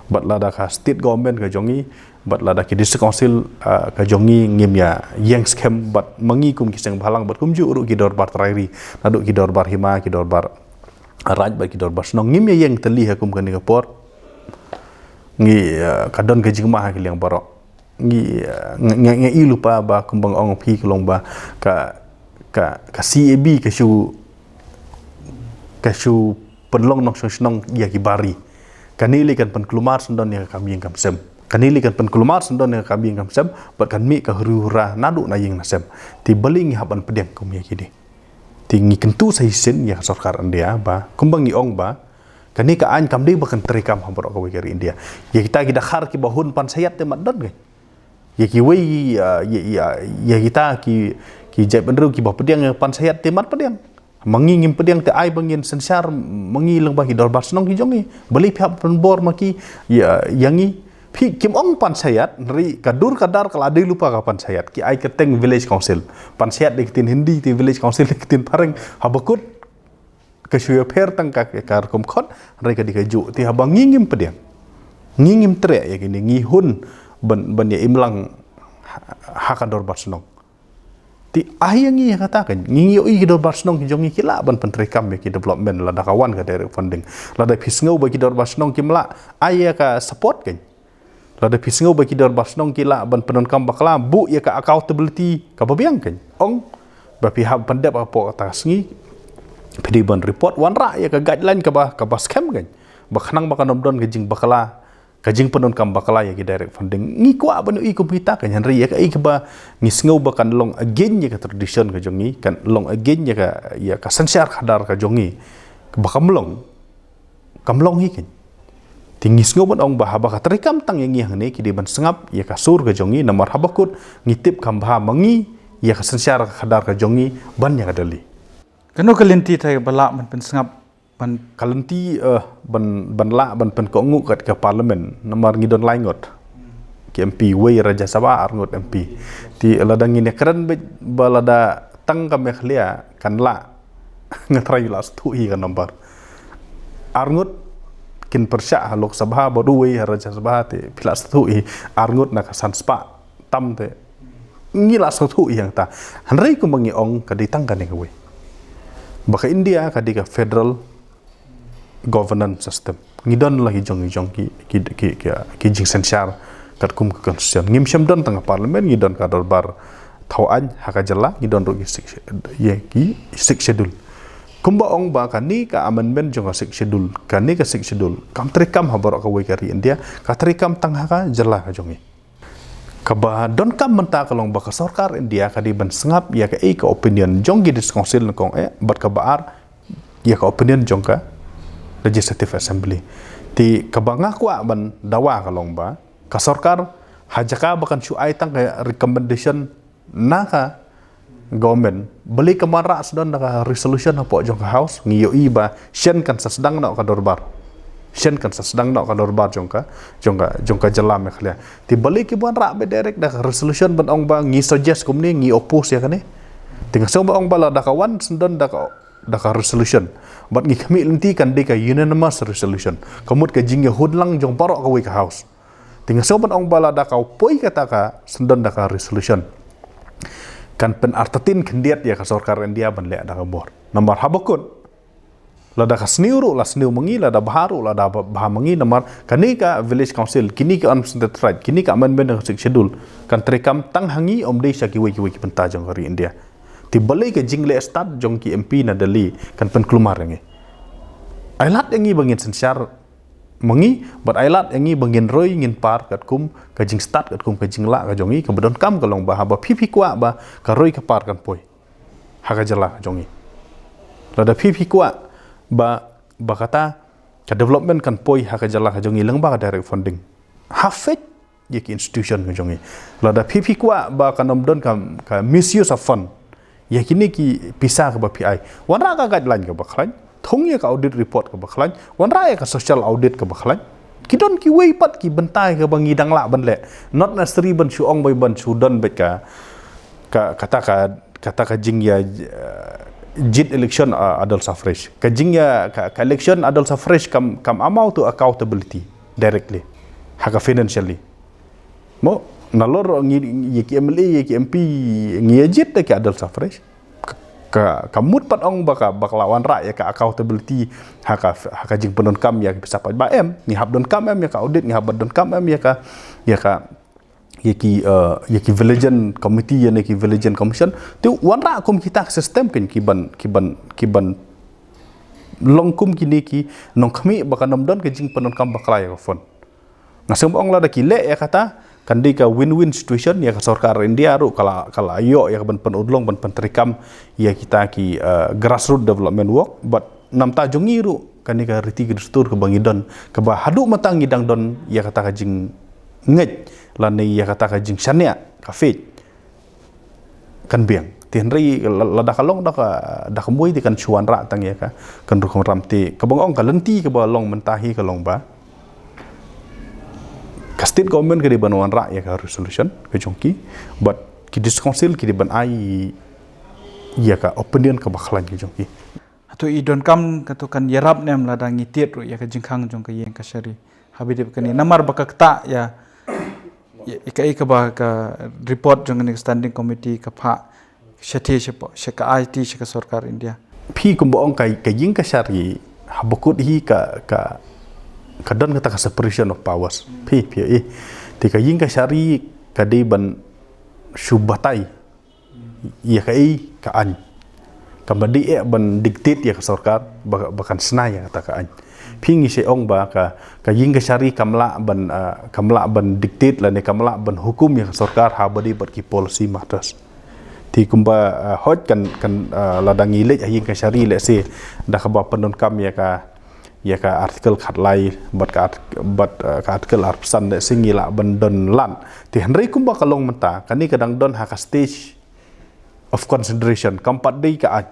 bad lada ka state government ka jong ngi, bad lada ki district council, ah, ka jong ngi ngim ïa ïeng skhem, bad ma ngi kum ki seng bhalang, bad kumjuh ruh ki dorbar trai ri, naduh ki dorbar hima, ki dorbar raid, bad ki dorbar shnong, ngim ïa ïeng tylli ha kum kane ka por. Ngi, ah, ka don ka jingma ha ki liang baroh. Ngi, ah, ngi, ngi, ngi ïohi lypa ba kumba nga ong phi ka long ba ka, ka, ka C A B ka shu, ka shu pynlong nongshong shnong ïa ki bar ri. Kane lei kan pynkulmar sngewdon ïa ka kam ïing kam sem. Kane lei kan pynkulmar sngewdon ïa ka kam ïing kam sem bad kan mih ka huri hura naduh na ïing na sem. Te balei ngi hap ban pdiang kum ïa kine? Te ngi kyntu sa shisien ïa ka sorkar India ba kumba ngi ong ba kane ka aiñ kam dei ba kan treikam ha baroh kawei ka ri India. Ïa kita ki dkhar kiba hun panchayat te mat don kein. Ïa kiwei, ïa, ïa, ïa, ïa kita ki, ki jaitbynriew kiba pdiang ïa panchayat te mat pdiang. Ma ngi ngim pdiang te ai ba ngin synshar ma ngi lyngba ki dorbar shnong ki jong ngi. Balei phi hap pynbor ma ki ïa, ïa ngi? Phi, kim ong panchayat, hynrei ka dur ka dar ka la dei lypa ka panchayat. Ki ai kyrteng village council. Panchayat dei ka ktien Hindi, te village council dei ka ktien phareng. Haba kut ka shu ïapher tang ka, ka rukom khot, hynrei ka dei kajuh. Te haba ngi ngim pdiang, ngi ngim treh ïa kine, ngi hun ban, ban ïa im lang ha, ha ka dorbar shnong. Te ai ïa ngi ïa kata kein, ngi, ngi ïohi ki dorbar shnong ki jong ngi ki lah ban pyntreikam ïa ki development lada ka wan ka direct funding. Lada phi sngew ba ki dorbar shnong kim lah ai ïa ka support kein, lada phi sngew ba ki dorbar shnong ki lah ban pyndonkam bakla, buh ïa ka accountability kaba biang kein. Ong ba phi hap pyndep hapoh kata ka sngi, phi dei ban report, wanrah ïa ka guideline kaba, kaba skhem kein, ba khnang ba kan ym don ka jingbakla, ka jingpyndonkam bakla ïa ki direct funding. Ngi kwah ban ïohi kum kita kein, hynrei ïa kaei kaba ngi sngew ba kan long against ïa ka tradition ka jong ngi, kan long against ïa ka, ïa ka synshar khadar ka jong ngi, ba kam long, kam long hi kein. Te ngi sngew ban ong ba haba ka treikam tang ïa ngi hangne, ki dei ban sngap ïa ka sur ka jong ngi, namar haba kut ngi tip kham bha ma ngi ïa ka synshar khadar ka jong ngi ban ïa ka Delhi. Kano ka lynti te ba lah ban pynsngap ban Ka lynti, eh, ban, ban lah ban pynkohnguh kat ka parliament, namar ngi don lai ngut ki M P, wei Rajya Sabha, ar ngut M P. Te lada ngin ïakren beit ba lada tang ka Meghalaya kan lah, nga tharai lah sngewthuh hi ka number. Ar ngut kin pyrshah ha Lok Sabha bad uwei ha Rajya Sabha, te phi lah sngewthuh hi, ar ngut na ka san spah tam te ngi lah sngewthuh hi hangta. Hynrei kumba ngi ong, ka dei tang kane kawei, ba ka India ka dei ka federal governance system. Ngi don la ki jong, ki jong ki, ki, ki, ki, ki jingsynshar katkum ka constitution. Ngim shym don tang ka parliament, ngi don ka dorbar thaw aiñ ha ka jylla, ngi don ruh ki six, ïa ki six schedule. Kumba ong ba kane ka amendment jong ka six schedule, kane ka six schedule kam treikam ha baroh kawei ka ri India, ka treikam tang ha ka jylla ka jong ngi. Kaba donkam mynta ka long ba ka sorkar India ka dei ban sngap ïa kaei ka opinion jong ki district council nyngkong eh, bad kaba ar ïa ka opinion jong ka Legislative Assembly. Te kaba nga kwah ban dawa ka long ba ka sorkar, ha jaka ba kan shu ai tang ka recommendation na ka government, balei kam wanrah sdang da ka resolution hapoh jong ka House? Ngi ïohi ba shen kan sa sdang noh ka dorbar, shen kan sa sdang noh ka dorbar jong ka, jong ka, jong ka jylla Meghalaya. Te balei kim wanrah beit direct da ka resolution ban ong ba ngi suggest kumne, ngi oppose ïa kane? Te nga sngew ba ong ba lada ka wan sdang da ka, da ka resolution, bad ngi khmih lynti kan dei ka unanimous resolution, ka mut ka jingïahun lang jong baroh kawei ka House. Te nga sngew ban ong ba lada ka poi kata ka sdang da ka resolution, kan pynartatien khyndiat ïa ka sorkar India ban leh da ka bor. Namar haba kut, lada ka sniew ruh la sniew ma ngi, lada bha ruh lada bha, bha ma ngi, namar kane ka village council, kine ki unrestricted right, kine ka amendment jong ka six schedule, kan treikam tang ha ngi, ym dei sha kiwei kiwei ki bynta jong ka ri India. Te balei ka jingleh stad jong ki M P na Delhi kan pynkulmar ïa ngi? Ai lad ïa ngi ba ngin synshar ma ngi, bad ai lad ïa ngi ba ngin roi ngin par katkum ka jingstad, katkum ka jinglah ka jong ngi. Kaba donkam ka long ba haba phi, phi kwah ba ka roi ka par kan poi ha ka jylla ka jong ngi, lada phi, phi kwah ba, ba kata ka development kan poi ha ka jylla ka jong ngi lyngba ka direct funding, ha fetch ïa ki institution ka jong ngi. Lada phi, phi kwah ba kan ym don ka, ka misuse of fund, ïa kine ki pisa kaba phi ai, wanrah ka guideline kaba khlaiñ, thung ïa ka audit report kaba khlaiñ, wanrah ïa ka social audit kaba khlaiñ. Ki don kiwei pat ki bynta kaba ngi dang lah ban leh. Not necessary ban shu ong beit, ban shu don beit ka, ka, kata ka, kata ka jingïa, eh, jied election, eh, adult suffrage. Ka jingïa, ka, ka election adult suffrage kam, kam amount to accountability directly ha ka financially. Mo, nalor ngi, ïa ki M L A, ïa ki M P, ngi ïa jied da ki adult suffrage. Ka, ka, ka mut pat ong ba ka, ba ka la wanrah ïa ka accountability ha ka, ha ka jingpyndonkam ïa ki pisa paidbah em? Ngi hap donkam em ïa ka audit? Ngi hap donkam em ïa ka, ïa ka, ïa ki, eh, ïa ki vigilance committee, ïa ne ki vigilance commission? Te wanrah kum kita ka system kein, ki ban, ki ban, ki ban long kum kine ki nongkhmih ba kan ym don ka jingpyndonkam bakla ïa ka fund. Nga sngewbha ong lada ki leh ïa kata, kan dei ka win-win situation, ïa ka sorkar India ruh ka la, ka la ïoh ïa ka ban pynurlong, ban pyntreikam ïa kita ki, eh, grassroots development work, bad namta jong ngi ruh, kane ka riti ka dustur kaba ngi don, kaba haduh mynta ngi dang don ïa kata ka jingngeit, lane ïa kata ka jingshaniah, ka faith. Kan biang. Te hynrei la-, lada ka long da ka, da ka mui te kan shu wanrah tang ïa ka, kan rukom ram te. Kaba nga ong ka lynti kaba long mynta hi ka long ba ka state government ka dei ban wanrah ïa ka resolution ka jong ki, bad ki district council ki dei ban ai ïa ka opinion kaba khlaiñ ka jong ki. Hato i donkam kato kan ïarap ne em lada ngi tied ruh ïa ka jingkhang jong ka ïing ka shari? Haba dei kane namar ba ka ktah ïa, ïa, ïa kaei kaba ka report jong kane ka standing committee ka phah shatei sha, sha ka aiti sha ka sorkar India. Phi kumba ong ka, ka ïing ka shari, haba kut hi ka, ka, ka don kata ka separation of powers. Phi, phi, eh. Te ka ïing ka shari ka dei ban shu batai ïa kaei ka aiñ. Kam dei eh ban dictate ïa ka sorkar ba, ba kan shna ïa kata ka aiñ. Phi ngi shu ong ba ka, ka ïing ka shari kam lah ban, ah, kam lah ban dictate lane kam lah ban hukum ïa ka sorkar haba dei bad ki policy matters. Te kumba, ah, hooid kan, kan, ah, lada ngi leit ha ïing ka shari, let's say, da kaba pyndonkam ïa ka, ïa ka article khatlai bad ka art-, bad, ah, ka article arphew san, let's say, ngi lah ban don lad. Te hynrei kumba ka long mynta, kane ka dang don ha ka stage of consideration, kam pat dei ka aiñ.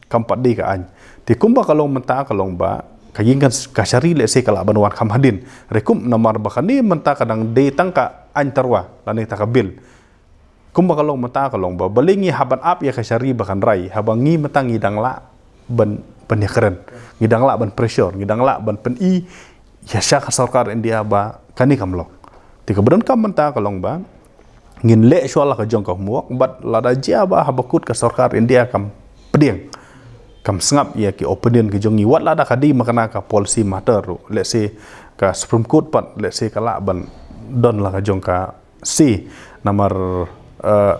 Kam pat dei ka aiñ. Te kumba ka long mynta ka long ba ka ïing ka shari, let's say, ka lah ban wan kham hadien. Hynrei kum namar ba kane mynta ka dang dei tang ka aiñ tyrwa lane ta ka bill. Kumba ka long mynta ka long ba balei ngi hap ban ap ïa ka shari ba kan rai, haba ngi mynta ngi dang lah ban, ban ïakren, ngi dang lah ban pressure, ngi dang lah ban pyni ïa sha ka sorkar India ba kane kam long. Te kaba donkam mynta ka long ba ngin leh shuwa la ka jong ka homework, bad lada jia ba haba kut ka sorkar India kam pdiang, kam sngap ïa ki opinion ka jong ngi, wat lada ka dei makna ka policy matter ruh, let's say ka Supreme Court pat, let's say, ka lah ban don la ka jong ka si, namar, eh,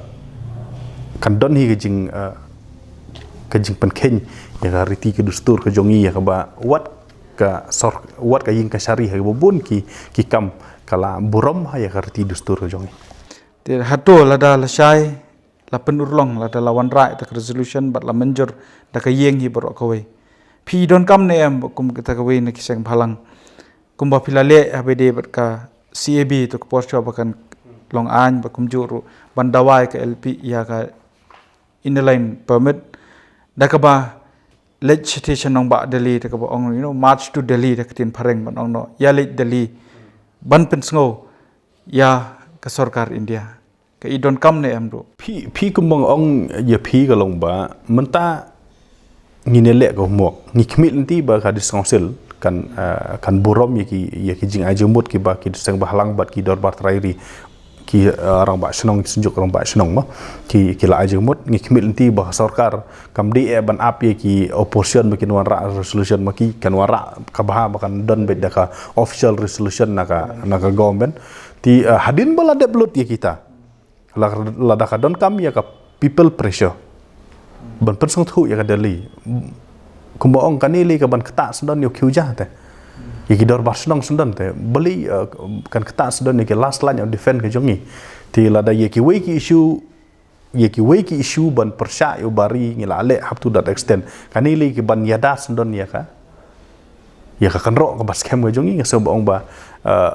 kan don hi ka jing, eh, ka jingpynkheiñ ïa ka riti ka dustur ka jong ngi, ïa kaba wat ka sor-, wat ka ïing ka shari ha kaba bun ki, ki kam ka la burom ha ïa ka riti dustur ka jong ngi. Te hato lada lashai la pynurlong, lada la wanrah ïa ka resolution bad la mynjur da ka ïing hi baroh kawei, phi donkam ne em ba kum kata kawei na ki seng bhalang, kumba phi la leh haba dei bad ka C A B, to ka por shuwa ba kan long aiñ, bad kumjuh ruh ban dawa ïa ka L P, ïa ka Inner Line Permit, da kaba leit shatei sha nongbah Delhi, da kaba ong, you know, march to Delhi, da ka ktien phareng ban ong, no, ïa leit Delhi ban pynsngew ïa ka sorkar India. Ka i donkam ne em ruh? Phi, phi kumba nga ong ïa phi ka long ba mynta ngin ïa leh ka homework. Ngi khmih lynti ba ka District Council kan, eh, kan burom ïa ki, ïa ki jingai jingmut kiba ki seng bhalang bad ki dorbar trai ri, ki, eh, rangbah shnong, ki synjuk rangbah shnong mo, ki, ki la ai jingmut. Ngi khmih lynti ba ka sorkar kam dei eh ban ap ïa ki opposition ba kin wanrah resolution, ma ki kan wanrah kaba ha ba kan don beit da ka official resolution na ka, na ka government. Te, eh, hadien ba la dep lut ïa kita, la, lada ka donkam ïa ka people pressure ban pynsngewthuh ïa ka Delhi, kumba ong kane lei ka ban ktah sngewdon ïa u khiew ja te, ïa ki dorbar shnong sngewdon te, balei, eh, kan ktah sngewdon ïa ki last line of defense ka jong ngi. Te lada ïa kiwei ki issue, ïa kiwei ki issue ban pyrshah ïa u bari ngi la leh up to that extent, kane lei ki ban ïada sngewdon ïa ka, ïa ka kynroh kaba skhem ka jong ngi. Nga sngewbha ong ba, eh,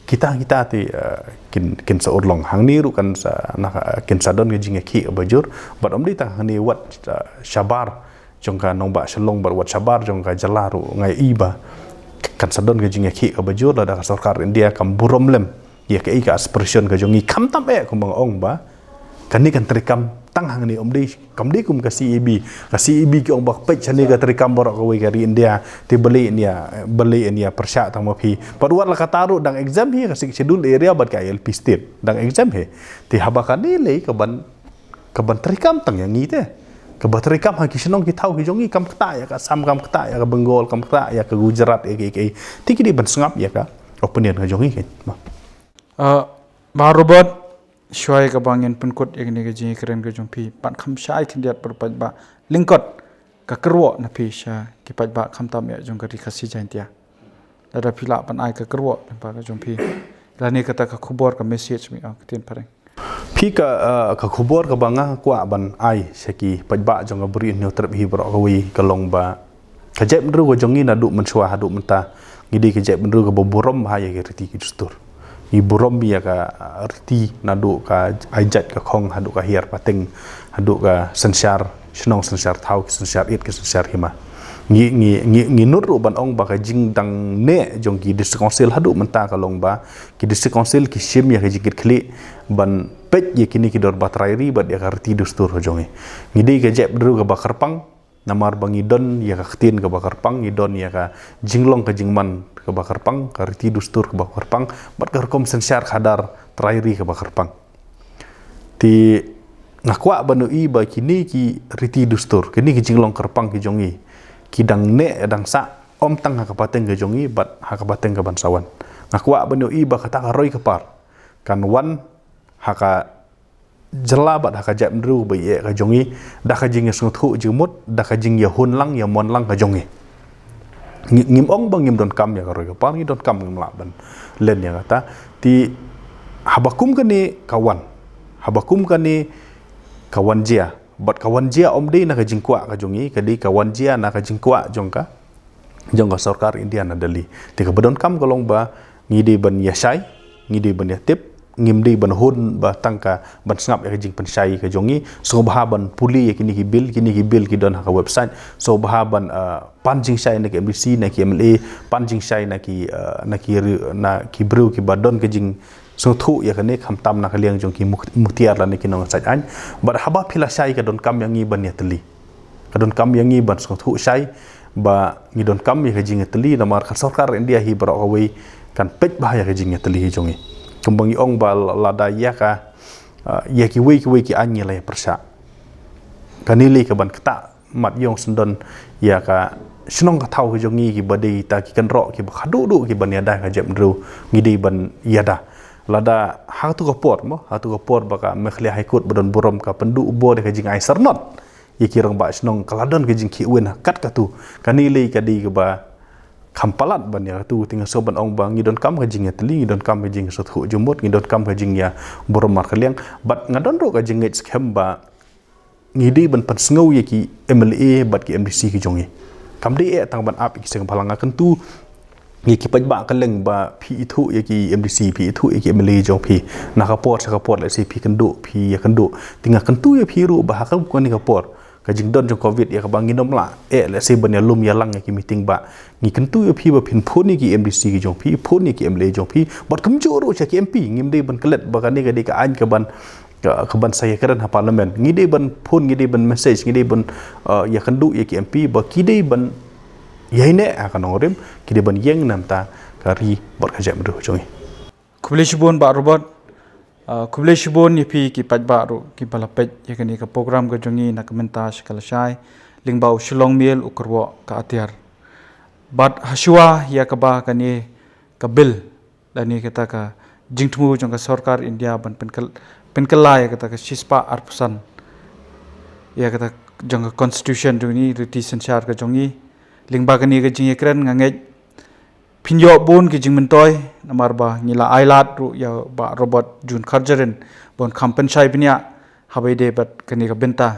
kita, kita te, eh, kin, kin sa urlong. Hangne ruh kan sa, na ka, kin sa don ka jingïakhih kaba jur. Bad ym dei tang hangne, wat, eh, shabar jong ka nongbah Shillong bad wat shabar jong ka jylla ruh, nga ïohi ba kan sa don ka jingïakhih kaba jur lada ka sorkar India kam burom lem ïa kaei ka aspiration ka jong ngi. Khamtam eh kumba nga ong ba kane kan treikam tang hangne, ym dei, kam dei kum ka C A B. Ka C A B ki ong ba peit shane ka treikam baroh kawei ka ri India. Te balei ïa, balei ïa pyrshah tang ma phi? Bad wat la kata ruh dang exempt hi ka Sixth Schedule area bad ka I L P state, dang exempt hi. Te haba kane lei ka ban, ka ban treikam tang ïa ngi te, kaba treikam ha ki shnong ki thaw ki jong ngi, kam ktah ïa ka Assam, kam ktah ïa ka Bengal, kam ktah ïa ka Gujarat, ïa ka, ïa ka, te ki dei ban sngap ïa ka opinion ka jong ngi, keiñ. Ah, Bah Robert, shuwa kaba ngin pynkut ïa kane ka jingïakren ka jong phi, pat kham shai khyndiat, para paidbah, lyngkot ka kyrwoh na phi sha ki paidbah khamtam ïa jong ka Ri Khasi Jaiñtia. Lada phi lah ban ai ka kyrwoh lyngba ka jong phi. Lane kata ka khubor, ka message, mih, ah, ktien phareng. Phi, ka, uh, ka khubor kaba nga kwah ban ai sha ki paidbah jong ka Bri u Hynñiewtrep hi baroh kawei ka long ba ka jaitbynriew ka jong ngi naduh mynshuwa haduh mynta, ngi dei ka jaitbynriew kaba burom bha ïa ki riti ki dustur. Ngi burom ïa ka, uh, riti naduh ka ai jait ka khong haduh ka hiar pateng, haduh ka synshar shnong, synshar thaw, ki synshar ïit, ki synshar hima. Ngi, ngi, ngi, ngi nud ruh ban ong ba ka jingdang neh jong ki District Council haduh mynta ka long ba ki District Council ki shim ïa ka jingkitkhlieh ban peit ïa kine ki dorbar trai ri bad ïa ka riti dustur ka jong ngi. Ngi dei ka jaitbynriew kaba kyrpang, namar ba ngi don ïa ka ktien kaba kyrpang, ngi don ïa ka jinglong ka jingman kaba kyrpang, ka riti dustur kaba kyrpang, bad ka rukom synshar khadar trai ri kaba kyrpang. Te nga kwah ban ïohi ba kine ki riti dustur, kine ki jinglong kyrpang ki jong ngi, ki dang neh dang sah, ym tang ha ka pateng ka jong ngi bad ha ka pateng kaban sa wan. Nga kwah ban ïohi ba kata ka roi ka par kan wan ha ka jylla bad ha ka jaitbynriew ba ïeit ka jong ngi da ka jingsngewthuh jingmut, da ka jingïahun lang ïamon lang ka jong ngi. Ngi, ngim ong ba ngim donkam ïa ka roi ka par, ngi donkam, ngim lah ban len ïa kata. Te haba kum kane ka wan, haba kum kane ka wan jia, bad ka wan jia ym dei na ka jingkwah ka jong ngi, ka dei ka wan jia na ka jingkwah jong ka, jong ka sorkar India na Delhi. Te kaba donkam ka long ba ngi dei ban ïashai, ngi dei ban ïatip, ngim dei ban hun ba tang ka ban sngap ïa ka jingpynshai ka jong ngi. Sngewbha ban pule ïa kine ki bill, kine ki bill ki don ha ka website. Sngewbha ban, uh, pan jingshai na ki M D C, na ki M L A, pan jingshai na ki, uh, na ki ri-, na ki briew kiba don ka jingsngewthuh ïa kane, khamtam na ka liang jong ki muk-, muktiar lane ki nongshai aiñ. Bad haba phi la shai ka donkam ïa ngi ban ïatylli. Ka donkam ïa ngi ban sngewthuh shai ba ngi donkam ïa ka jingïatylli, namar ka sorkar India hi baroh kawei kan peit bha ïa ka jingïatylli hi jong ngi. Kumba ngi ong ba lada ïa ka, ah, ïa kiwei kiwei ki aiñ ngi la ïa pyrshah, kane lei kaban ktah mat ïong syndon ïa ka shnong ka thaw ka jong ngi, kiba dei kita ki kynroh kiba khadduh duh kiban ïada ka jaitbynriew, ngi dei ban ïada. Lada ha tu ka por mo, ha tu ka por ba ka Meghalaya High Court ba don burom ka pynduh bor ïa ka jingai syrnod ïa ki rangbah shnong, ka la don ka jingkhih win ha kat katu. Kane lei ka dei kaba kham palat ban ïa katu. Te nga sngewbha ban ong ba ngi donkam ka jingïatylli, ngi donkam ka jingsngewthuh jingmut, ngi donkam ka jingïaburom markylliang. Bad nga don ruh ka jingngeit skhem ba ngi dei ban pynsngew ïa ki M L A bad ki M D C ki jong ngi. Kam dei eh tang ban ap ïa ki seng bhalang. Nga kyntu ïa ki paidbah kylleng ba phi ithuh ïa ki M D C, phi ithuh ïa ki M L A jong phi. Na ka por sha ka por, lehse phi kynduh, phi ïakynduh. Te nga kyntu ïa phi ruh ba ha kane ka por, ka jingdon jong covid, ïa kaba ngin ym lah eh lehse ban ïalum ïalang ïa ki meeting, ba ngi kyntu ïa phi ba phin phone ïa ki M D C ki jong phi, phone ïa ki M L A jong phi, bad kumjuh ruh sha ki M P. Ngim dei ban klet ba kane ka dei ka aiñ kaban, ka, kaban sa ïakren ha Parliament. Ngi dei ban phone, ngi dei ban message, ngi dei ban, uh, ïakynduh ïa ki M P ba ki dei ban ïaineh ha ka nongrim, ki dei ban ïeng namar ka ri bad ka jaitbynriew jong ngi. Khublei shibun Bah Robert. Uh, khublei shibun ïa phi ki paidbah ruh kiba la peit ïa kane ka program ka jong ngi na ka mynta sha ka lashai, lyngba u Shillong Mail u kyrwoh ka atiar. Bad hashwa ïa kaba kane ka bill, lane kata ka jingthmu jong ka sorkar India ban pynkyl-, pynkylla ïa kata ka shispah arphew san ïa kata jong ka constitution jong ngi, riti synshar ka jong ngi. Lyngba kane ka jingïakren nga ngeit phin ïoh bun ki jingmyntoi, namar ba ngi la ailad ruh ïa Bah Robert June Kharjahrin ban kham pynshai bniah haba ïadei bad kane ka bynta.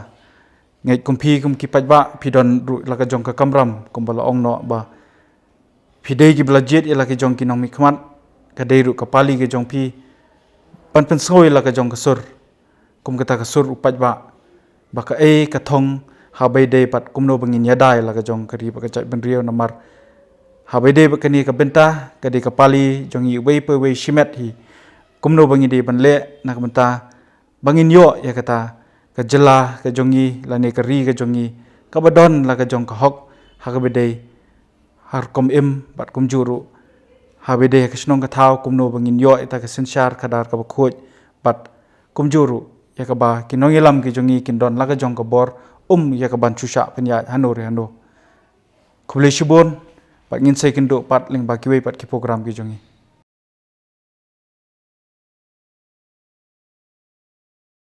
Ngeit kum phi kum ki paidbah phi don ruh la ka jong ka kamram, kumba la ong noh ba phi dei kiba la jied ïa la ki jong ki nongmihkhmat, ka dei ruh ka pali ka jong phi ban pynsngew ïa la ka jong ka sur, kum kata ka sur u paidbah, ba kaei ka thong haba ïadei bad kumno ba ngin ïada ïa la ka jong ka ri bad ka jaitbynriew. Namar haba ïadei bad kane ka bynta, ka dei ka pali jong ngi uwei pa uwei shimet hi, kumno ba ngi dei ban leh na ka bynta ba ngin ïoh ïa kata ka jylla ka jong ngi lane ka ri ka jong ngi kaba don la ka jong ka hok ha kaba dei ha rukom im, bad kumjuh ruh haba ïadei ha ka shnong ka thaw, kumno ba ngin ïoh ïa kata ka synshar khadar kaba khuid, bad kumjuh ruh ïa kaba ki nongïalam ki jong ngi kin don la ka jong ka bor, um ïa kaban shu shah pynïaid hano re hano. Khublei shibun, bad ngin sa ïakynduh pat lyngba kiwei pat ki program ki jong ngi.